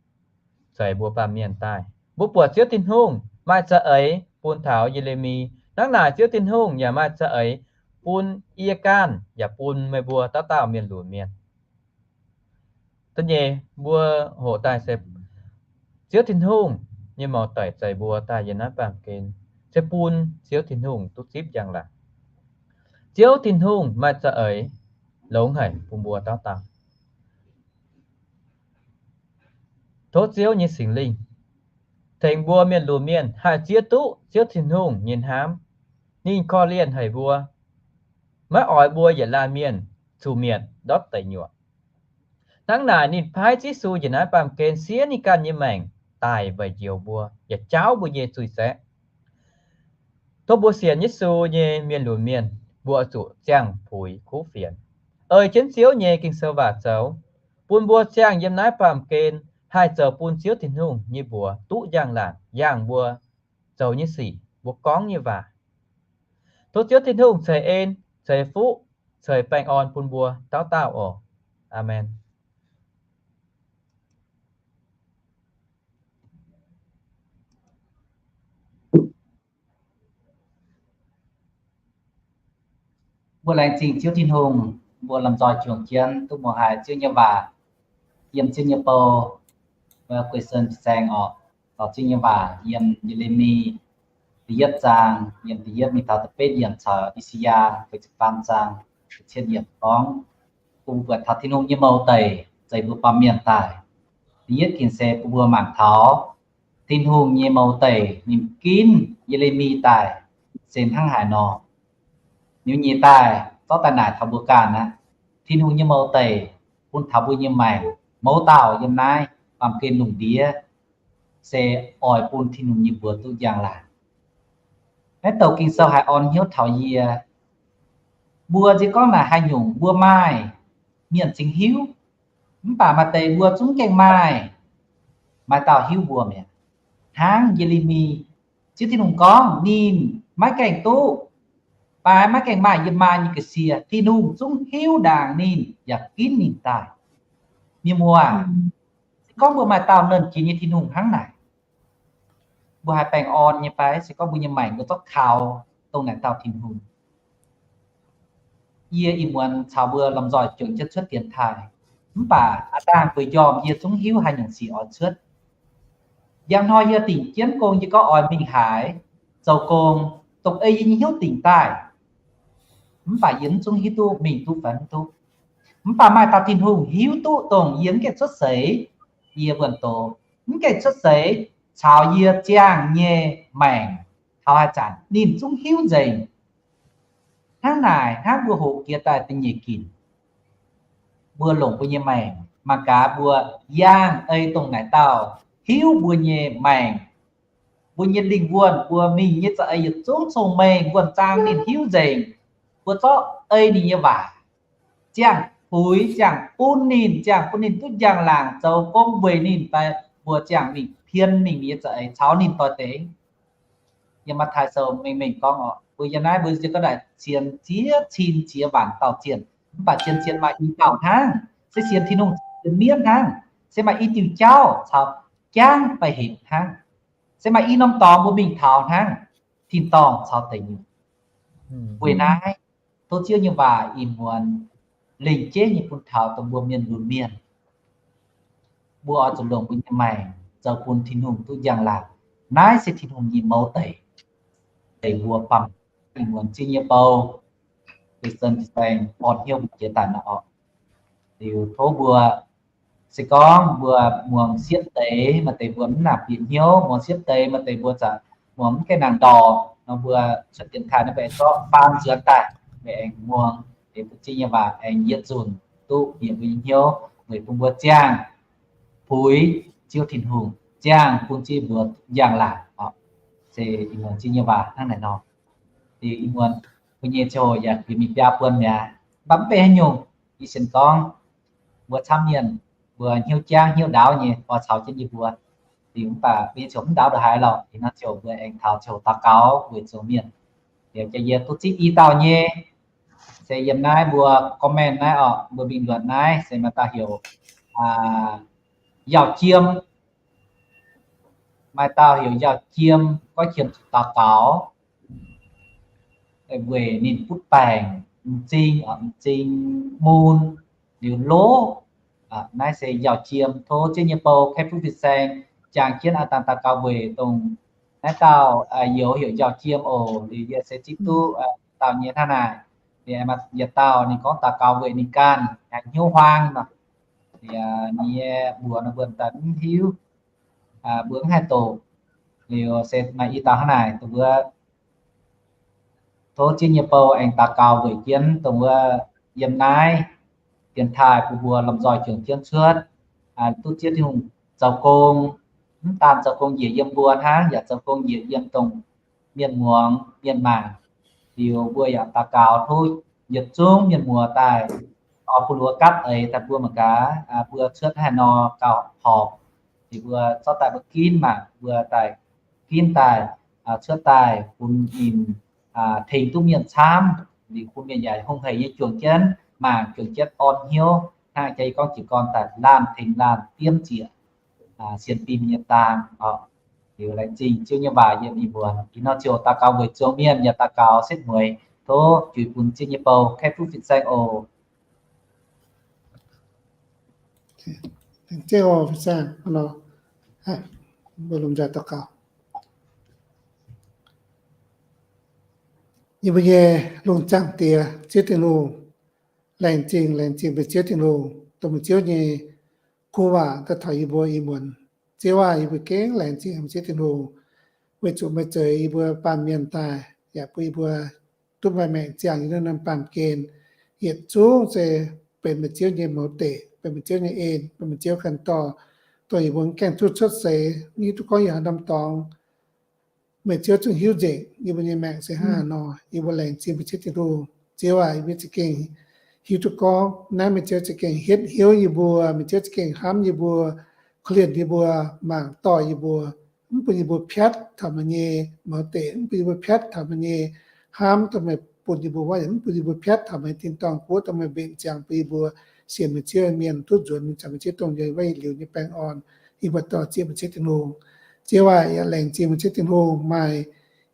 zeix mbuo baamh mienh daaih. Mbuo buatc Ziouv Tin-Hungh maaih za'eix bun taux Ye^le^mi. Hnangv naaic Ziouv Tin-Hungh yaac maaih za'eix bun yie ganh yaac bun meih mbuo dauh dauh mienh lunx mienh. Da'nyeic mbuo hoqc daaih se Ziouv Tin-Hungh nyei mouz deic zeix mbuo daaih yiem naaiv baamh gen se bun Ziouv Tin-Hungh duqv zipv njang-laangc. Ziouv Tin-Hungh maaih za'eix longx haic bun mbuo dauh dauh. Tov Ziouv nyei Singx Lingh tengx mbuo mienh lunx mienh haih zieqv duqv Ziouv Tin-Hungh nyei hnamv. Ninh korv-lienh haic mbuo, maiv oix mbuo yietc laanh mienh zuqc mietc ndortv deic nyuoqc. Hnangv naaic ninh paaiv Ziouv Yesu njiec naaiv baamh gen siev ninh ganh nyei maengc daic weic njoux mbuo yaac jaauv mbuo nyei zuiz-saeqv. Tov mbuo sienx Yesu nyei mienh lunx mienh, mbuo zuqc ziangh puix kuv fienx, ei jienv Ziouv nyei Ging-Sou waac zoux, bun mbuo ziangh yiem naaiv baamh gen haih zoux bun Ziouv Tin-Hungh nyei mbuox duqv njang-laangc yangh mbuo zoux nyei sic, mbuo gorngv nyei waac. Tov Ziouv Tin-Hungh ceix en, ceix fuqv, ceix baengh orn bun mbuo dauh dauh oc. Aamen. Mbuo laengz zingh Ziouv Tin-Hungh, mbuo lomh nzoih juangc jienv duqv muangx haiz Ziouv nyei waac yiem Ziouv nyei bou, Guei Sen Fin-Saeng oc. Dorh Ziouv nyei waac yiem Ye^le^mi da'yietv zaang, yiem da'yietv mingh taux da'betv yiemc, caux I^saa^yaa feix ziepc faam zaang da'cietv yiemc gorngv, bun buatc taux Tin-Hungh nyei mouz deic zeix mbuo baamh mienh daaih. Da'yietv ginc se bun mbuo mangc taux Tin-Hungh nyei mouz deic ninh ginv Ye^le^mi daaih se hnangv haaix nor. Ninh nyei daaih zorqv daaih naaic taux mbuo ganh aqv. Tin-Hungh nyei mouz deic bun taux mbuo nyei maengc, mouz dauh yiem naaiv baamh gen lungh ndiev se oix bun Tin-Hungh nyei mbuox duqv njang-laangc. Naaiv douc Ging-Sou haiz orn hnyouv taux yie. Mbuo nziex gorngv naaic haaix nyungc mbuo maaih, mienh cingx hiuv. Mv baac maaih deix mbuo zungv gengh maaih, maaih dauh hiuv mbuo mi'aqv. Hnangv Ye^le^mi, Ziouv Tin-Hungh gorngv ninh maiv gaengh duqv, fai maiv gaengh maaih yiem maa nyei ga'sie, Tin-Hungh zungv hiuv ndaangc ninh yaac ginv ninh daaih. Mienh muoz, se gorngv mbuo maaih dauh nernh jiex nyei Tin-Hungh hnangv naaic, mbuo haih baengh orn nyei fai? Se gorngv mbuo nyei maengc mbuo zorqv kaux dongh naaic dauh Tin-Hungh. Yie ih muonz caux mbuo lomh nzoih juangc jienv cuotv dienx taaih, mv baac aav dangh bueix njormh yie zungv hiuv haaix nyungc sic oix cuotv. Njang hnoi yie dingc jienv gong, yie gorngv oix mingh haaix zoux gong, dongh ei yie nyei hnyouv dingc daaih. Mv baac yie mv zungv hiuv duqv mingh duqv fai mv duqv. Mv baac maaih dauh Tin-Hungh hiuv duqv dongh yie mv gaengh cuotv seix, yie wuonh doz, mv gaengh cuotv seix, caux yie ziangh nyei maengc taux haaix zanc ninh zungv hiuv nzengc. Hnangv naaic, hnangv mbuo hoqc jiex daaih da'nyeic ginc, mbuo longc mbuo nyei maengc mangc gaax mbuo yangh ei dongh naaic dauh hiuv mbuo nyei maengc, mbuo nyei lingh wuonh, mbuo mingh nyei za'eix yietc zungv cong-mengh wuonh zaang ninh hiuv nzengc. Mbuo zorqv ei ninh nyei waac ziangh puix, ziangh bun ninh, ziangh bun ninh duqv njang-laangc zoux gong weic ninh fai? Mbuo ziangh mingh pien mingh nyei za'eix caux ninh doix-dekc. Yiem Matv^taai Sou mengh mengh gorngv oc, mbuo yiem naaiv mbuo nziex gorngv naaic sienx ziex cin ziex waanc dauh zienh, mv baac zien-zien maaih i dauh hnangv. Se sienx Tin-Hungh, sienx mienv hnangv. Se maaih i diuh jauv caux jangv baengh hec hnangv. Se maaih i norm dorngx mbuo mingh taux hnangv, tin-dorngh caux deic nyuoqc. Weic naaiv, tov Ziouv nyei waac ih muonz lengc jeiv nyei bun taux dongh mbuo mienh lunx mienh, mbuo oix zuqc longc mbuo nyei maengc zoux bun Tin-Hungh duqv njang-laangc. Naaiv se Tin-Hungh nyei mouz deic, deic mbuo baamh, ih muonz Ziouv nyei bou, Ziouv Tin-Saeng orn hnyouv mbuo jiex daaih nor oc. Liuz tov mbuo, se gorngv mbuo muangx siepv deix, maaih deix mbuo mv nangc bieqc hnyouv, muangx siepv deix maaih deix mbuo zaqc muangx mv gaengh nangc ndorpc nor, mbuo cuotv dienx taaih naaiv mbuo aengx zorqv faan nzuonx daaih, mbuo aengx muangx, liuz bun Ziouv nyei waac aengx yietc nzunc duqv bieqc mbuo nyei hnyouv, weic bun mbuo ziangh puix Ziouv Tin-Hungh, ziangh bun Ziouv mbuo njang-laangc oc. Se ih muonz Ziouv nyei waac hnangv naaic nor. Liuz ih muonz mbuo nyei ziangh hoc yaac bieqc mingh biaa buonc mi'aqv. Mv baac mv benx haaix nyungc, ih sienx gorngv mbuo camv mienh, mbuo hnyouv jangv hnyouv ndaauv nyei oix caux jienv yie mbuo. Liuz mv baac mbuo nyei ziangh hoc mv ndaauv ndongc haaix lorqc, ih hnoi ziangh hoc mbuo aengx taux ziangh hoc daux gaux weic zuangx mienh. Liuz jaax yie duqv zipv i dauh nyei, se yiem naaiv mbuo comment naaiv oc, mbuo bình luận naaiv se maaih dauh heuc Yauh Jiem, maaih dauh heuc Yauh Jiem, goiv qiemx zuqc daux gaux weic ninh butv baengc, m'zing, m'zing mun, liuz lov. Naaiv se Yauh Jiem, tov Ziouv nyei bou, Kaeqv Fuqv Fin-Saeng jangx jienv aa dangh daux gaux weic dongh naaiv dauh youz heuc Yauh Jiem oc. Liuz yie se zipv duqv dauh nyei hnangv naaic. Liuz maaih yietc dauh ninh gorngv daux gaux weic ninh ganh hnyouv huaang nor. Liuz ninh nyei mbuox nor mbuo daaih mv hiuv, mbuo mv haih doqc. Liuz se maaih i dauh hnangv naaic dongh mbuo tov Ziouv nyei bou aengx daux gaux weic jienv dongh wuov yiem naaiv dienx taaih bun mbuo lomh nzoih juangc jienv cuotv, duqv Ziouv Tin-Hungh zoux gong, mv daan zoux gong njiec yiem mbuo hnangv, yaac zoux gong njiec yiem dongh mienh muangx mienh mangc. Liuz mbuo yaac daux gaux tov yietc zungv mienh muoz daaih oix bun mbuo gapv eix daaih mbuo mangc gaax, mbuo cuotv haaix nor gauh horpc. Liuz mbuo zorqv daaih mbuo ginv mangc, mbuo daaih ginv daaih cuotv daaih bun ninh tengx duqv mienh camv. Liuz bun mienh yaac hungh hec nyei juangc jienv mangc, juangc jienv orn hnyouv. hnangv jaax yie gorngv jiez gorn daaih laanh tengx laanh diemv ziec sienx fim nyei dang oc. Liuz laengz zingh Ziouv nyei waac yiem ih muonz. Ih hnoi ziouc daux gaux weic zuangx mienh yaac daux gaux setv mueiz. Tov juix bun Ziouv nyei bou kaeqv duqv fin-saeng oc. Laengz zingh oc, fin-saeng. Mbuo lomh nzoih daux gaux. Yie mbuo nyei lungh zaangc Diex, Ziouv Tin-Hungh, laengz zingh, laengz zingh meih Ziouv Tin-Hungh, dongh meih Ziouv nyei kuv waac daaih taux yie mbuo ih muonz. Ziouv aah! Yie mbuo gengh laengz zingh meih Ziouv Tin-Hungh, weic zuqc meih zeix yie mbuo baamh mienh daaih, yaac bun yie mbuo duqv maaih maengc ziangh yiem naaiv norm baamh gen. Yietc zungv se benx meih Ziouv nyei mouz deic, benx meih Ziouv nyei en, benx meih Ziouv ganh dorh, dongh yie mbuo mv gaengh duqv cuotv seix, mv hiuv duqv gorngv yiem haaix norm dorngx, meih Ziouv zungv hiuv nzengc. Yie mbuo nyei maengc se hnangv haaix nor, yie mbuo laengz zingh meih Ziouv Tin-Hungh. Ziouv aah! Yie mbuo za'gengh hiuv duqv gorngv naaiv meih Ziouv za'gengh hietv hnyouv yie mbuo, meih Ziouv za'gengh hnamv yie mbuo, korv-lienh yie mbuo, mangc dorh yie mbuo, mv bun yie mbuo piatv taux meih nyei mouz deic, mv bun yie mbuo piatv taux meih nyei hnamv, dongh meih bun yie mbuo wuov, yaac mv bun yie mbuo piatv taux meih tin-dorngh guoqv, dongh meih mbenc ziangx bun yie mbuo sienx meih Ziouv mienh duqv nzuonx mingh caux meih Ziouv dongh nzengc wuov yietc liuz nyei baengh orn. Yie mbuo dorh zieqc meih Ziouv Tin-Hungh. Ziouv aah! Yie laengz zingh meih Ziouv Tin-Hungh maaih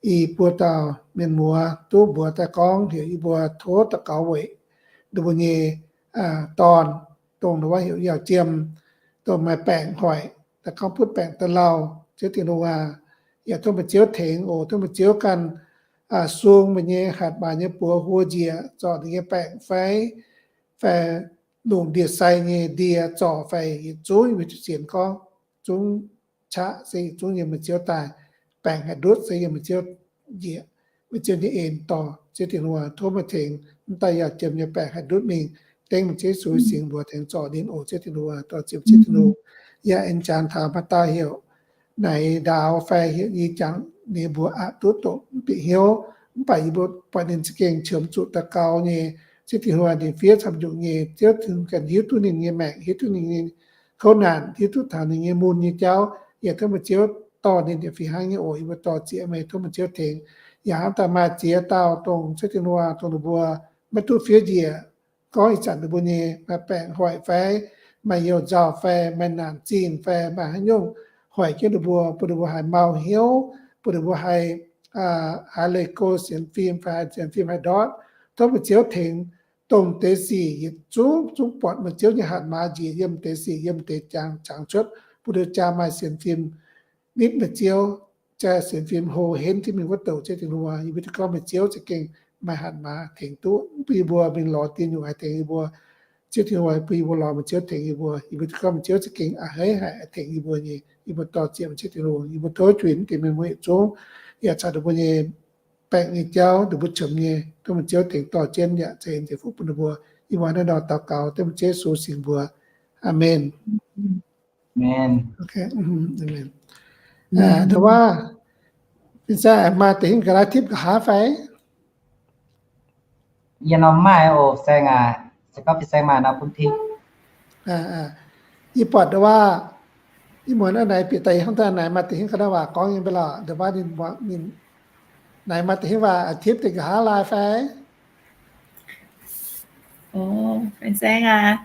i buo dauh mienh muoz duqv mbuox daaih gorngv heuc yie mbuo tov daux gaux weic ninh mbuo nyei dorn, dongh ninh wuov heuc Yaauh Jiem, dongh maaih baengc hoic, daaih gorngv butv baengc daaih lauh. Ziouv Tin-Hungh aah! Yaac tov meih Ziouv tengx oc. Tov meih Ziouv ganh sung meih nyei hatc maaz nyei buoz hlo njiec, zorc ninh nyei baengc fai, fai lungh ndie-sai nyei ndie zorc fai, yietc zungv yie mbuo sienx gorngv zungv qaqv se yietc zungv yiem meih Ziouv daaih. Baengc haih ndutv se yiem meih Ziouv njiec, meih Ziouv nyei en dorh. Ziouv Tin-Hungh, tov meih tengx mv daaih Yaauh Jiem nyei baengc haih ndutv mingh. Dengv meih Ziouv Yesu singx mbuox tengx zorc ninh oc. Ziouv Tin-Hungh, dorh zieqc meih Ziouv Tin-Hungh. Yaac aengx jangx taux maaih dauh heuc Naix Ndaaux fai heuc Nyi Jangx, ninh mbuo aqc duqv doqc mv bieqc hnyouv, mv baac yie mbuo buatc ninh za'gengh qiemx zuqc daux gaux nyei. Ziouv Tin-Hungh, ninh fiev camv nyungc nyei. Ziouv Tin-Hungh ganh hiuv duqv ninh nyei maengc, hiuv duqv ninh nyei kouv naanc, hiuv duqv taux ninh nyei mun nyei jauv. Yaac tov meih Ziouv dorh ninh yietc fih hnangv nyei oc. Yie mbuo dorh zieqc meih, tov meih Ziouv tengx. Yaac hnamv daaih maaih ziex dauh dongh Ziouv Tin-Hungh, dongh ninh mbuo maiv duqv fiev njiec, gorngv ih zanc ninh mbuo nyei maaih baengc hoic fai, maaih youh nzauh fai, maaih naanc zingh fai, maaih haaix nyungc hoic jienv ninh mbuo, bun ninh mbuo haih mau hnyouv, bun ninh mbuo haih, haih leih go sienx fim fai haih sienx fim haih ndortv. Tov meih Ziouv tengx dongh deix sic yietc zungv zungv buatc meih Ziouv nyei hatc maaz njiec yiem deix sic, yiem deix jangx, jangx cuotv, bun ninh jaa maaih sienx fim nitv meih Ziouv, jaa sienx fim hlo henv jienv mingh wuov douc. Ziouv Tin-Hungh, yie mbuo duqv gorngv meih Ziouv za'gengh maaih hatc maaz tengx duqv, mv bun yie mbuo mingh lorz dieh nyungc haih tengx yie mbuo. Ziouv Tin-Hungh, bun yie mbuo lorz meih Ziouv tengx yie mbuo. Yie mbuo duqv gorngv meih Ziouv za'gengh a'hneiv haic tengx yie mbuo nyei. Yie mbuo dorh zieqc meih Ziouv Tin-Hungh. Yie mbuo tov juix mv deix mienh muoz yietc zungv, yaac caux ninh mbuo nyei baengc nyei jauv, ninh mbuo qiemx nyei, tov meih Ziouv tengx dorh jienv yaac ceix fuqv bun ninh mbuo. Yie mbuo naaiv nor daux gaux dengv meih Ziouv Yesu singx mbuox. Aamen. Ndongc wuov, fin-saeng maaih deix hingv ga'naaiv tipv nqa'haav fai? Yie nor maaih oc, fin-saeng aac. Se gorngv fin-saeng maaih nor bun tipv. Yie buatc ndongc wuov, ih muonz naaiv bieqc daaih hnangv daaih naaic maaih deix hingv ga'naaiv waac gorngv nyei mv baac lorqc, ndongc wuov ninh, naaic maaih deix hingv waac tipv deix nqa'haav lai fai? Fin-saeng aac,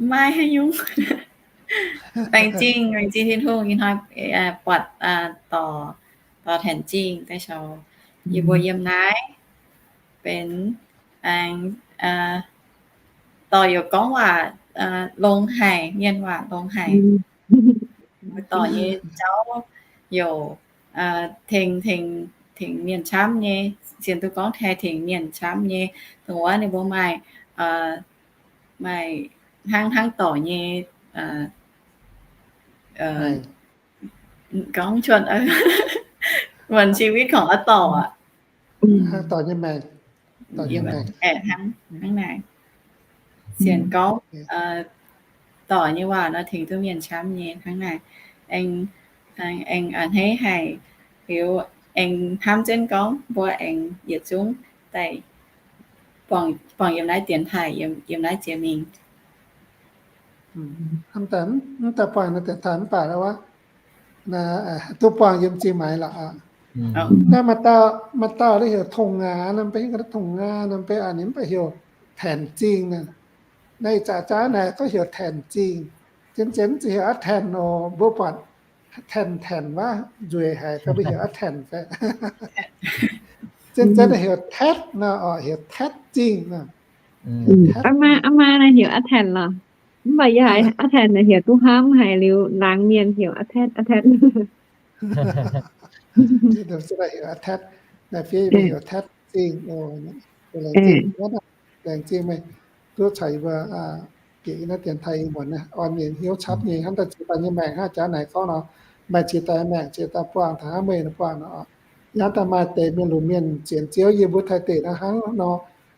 maaih haaix nyungc. Laengz zingh, laengz zingh Tin-Hungh ih hnoi buatc dorh, dorh Tanx Zingh daaih shou yie mbuo yiem naaiv. Benx aengx dorh youc gorngv waac longx haic, mienh waac longx haic. Dorh nyei jauv youc tengx, tengx, tengx mienh camv nyei, sienx duqv gorngv tengx mienh camv nyei. Dongh wuov ninh mbuo maaih, maaih hnangv, hnangv dorc nyei, gorngv cuotv, เหมือนชีวิตของอาต่อ aqv. Hnangv dorc nyei maengc, dorc nyei maengc, hnangv, hnangv naaic. Sienx gorngv dorc nyei waac nor tengx duqv mienh camv nyei hnangv naaic. Aengx, aengx a'hneiv haic, liuz aengx hnamv jienv gorngv mbuo aengx yietc zungv daaih buangh yiem naaiv dienx taaih, yiem naaiv jiex mingh. Mv daaih buangh naaiv dienx taaih mv baac wuov, duqv buangh yiem zingh maaiz lorqc. Naaiv maaih dauh, maaih dauh heuc Tongx Ngaa, naaiv mv baac hingv ga'naaiv Tongx Ngaa, naaiv mv baac ninh mv baac heuc Tanc Zingh naaiv. Naaiv ih zanc jaav naaic gorngv heuc Tanc Zingh. Zien-zien mv zeiz heuc aav Tanc oc. Mbuo buatc Tanc Tanc wuov nzueic haic, mbuo heuc aav Tanc fai. Zien-zien heuc Tatv nor, heuc Tatv Zingh nor. Aa maa, aa maa naaiv heuc aav Tanc lorqc. Mv baac yie haiz aav Tanc naaic heuc duqv hnamv haic liuz, laangz mienh heuc aav Tatv, aav Tatv. Heuc aav Tatv, naaiv fiev heuc Tatv Zingh. Laengz zingh meih duqv caux yie mbuo bieqc yiem naaiv dienx taaih ih muonz naaiv, orn mienh hiuv camv nyei hnangv daaih ziex daaih nyei maengc hnangv jaax naaic gorngv nor, maaih ziex daaih maengc, ziex daaih buangh, taux hnangv meih buangh nor. Yaac daaih maaih deix mienh lunx mienh sienx Ziouv, yie mbuo Taiv deic naaiv hnangv nor,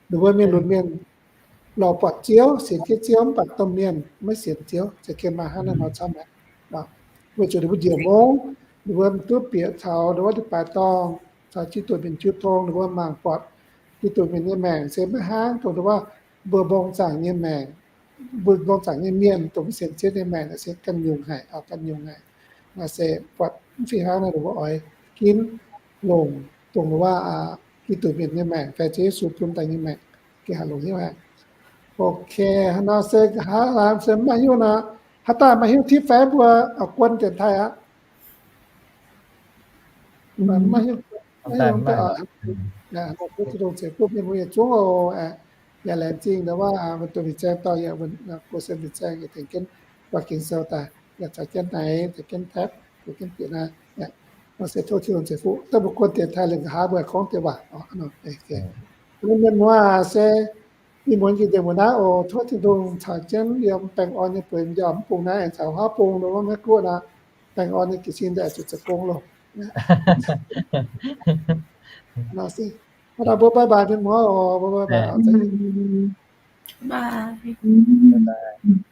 ninh mbuo mienh lunx mienh lorz buatc Ziouv, sienx jienv Ziouv, mv baac domh mienh maiv sienx Ziouv, za'gengh maaih hnangv naaiv nor camv aqv. Weic zuqc ninh mbuo njiec mungv, ninh mbuo mv duqv bieqc taux ninh wuov leiz-baaix dorngh, caux Giduc mienh jiu tong, ninh mbuo mangc buatc Giduc mienh nyei maengc se maiv hnangv dongh ninh wuov mbuo mbong zaangc nyei maengc, mbuo mbong zaangc nyei mienh, dongh maiv sienx Ziouv nyei maengc naaic se ganh nyungc haic, ganh nyungc haic. Naaiv se buatc mv fih hnangv naaiv, ninh mbuo oix ginv longc dongh wuov Giduc mienh nyei maengc fai Ziouv Yesu bun daaih nyei maengc, gengh haih longc hnyouv haic. Ok, nor se nqa'haav se maiv hiuv nor, haaix dauh maiv hiuv tipv fai mbuo guon dienx taaih aqv. Maiv hiuv, maiv hiuv, tov Tin-Hungh ceix fuqv mienh mbuo yietc zungv oc. Yaac laengz zingh ndau wuov mbuo duqv mingh zaeng dorh yie, mbuo go sen mingh zaeng yie tengx jienv buatc Ging-Sou daaih, yaac caux jienv naaic, caux jienv taeqv, caux jienv bieqc naaiv. Nor se tov Tin-Hungh ceix fuqv, dongh mbuo guon dienx taaih lengh nqa'haav mbuo gorngv deix waac. Mienh muoz se ih muonz njiec ndeic muonz naaiv oc, tov Tin-Hungh caux jienv yiem baengh orn nyei buonc, yiem mv bung naaiv aengx caux huaav bung, maiv guoqv nor, baengh orn nyei jiez sin daaih zuqc zoux gong loh. Nor se, mbuo bye bye mienh muoz oc, mbuo bye bye oc.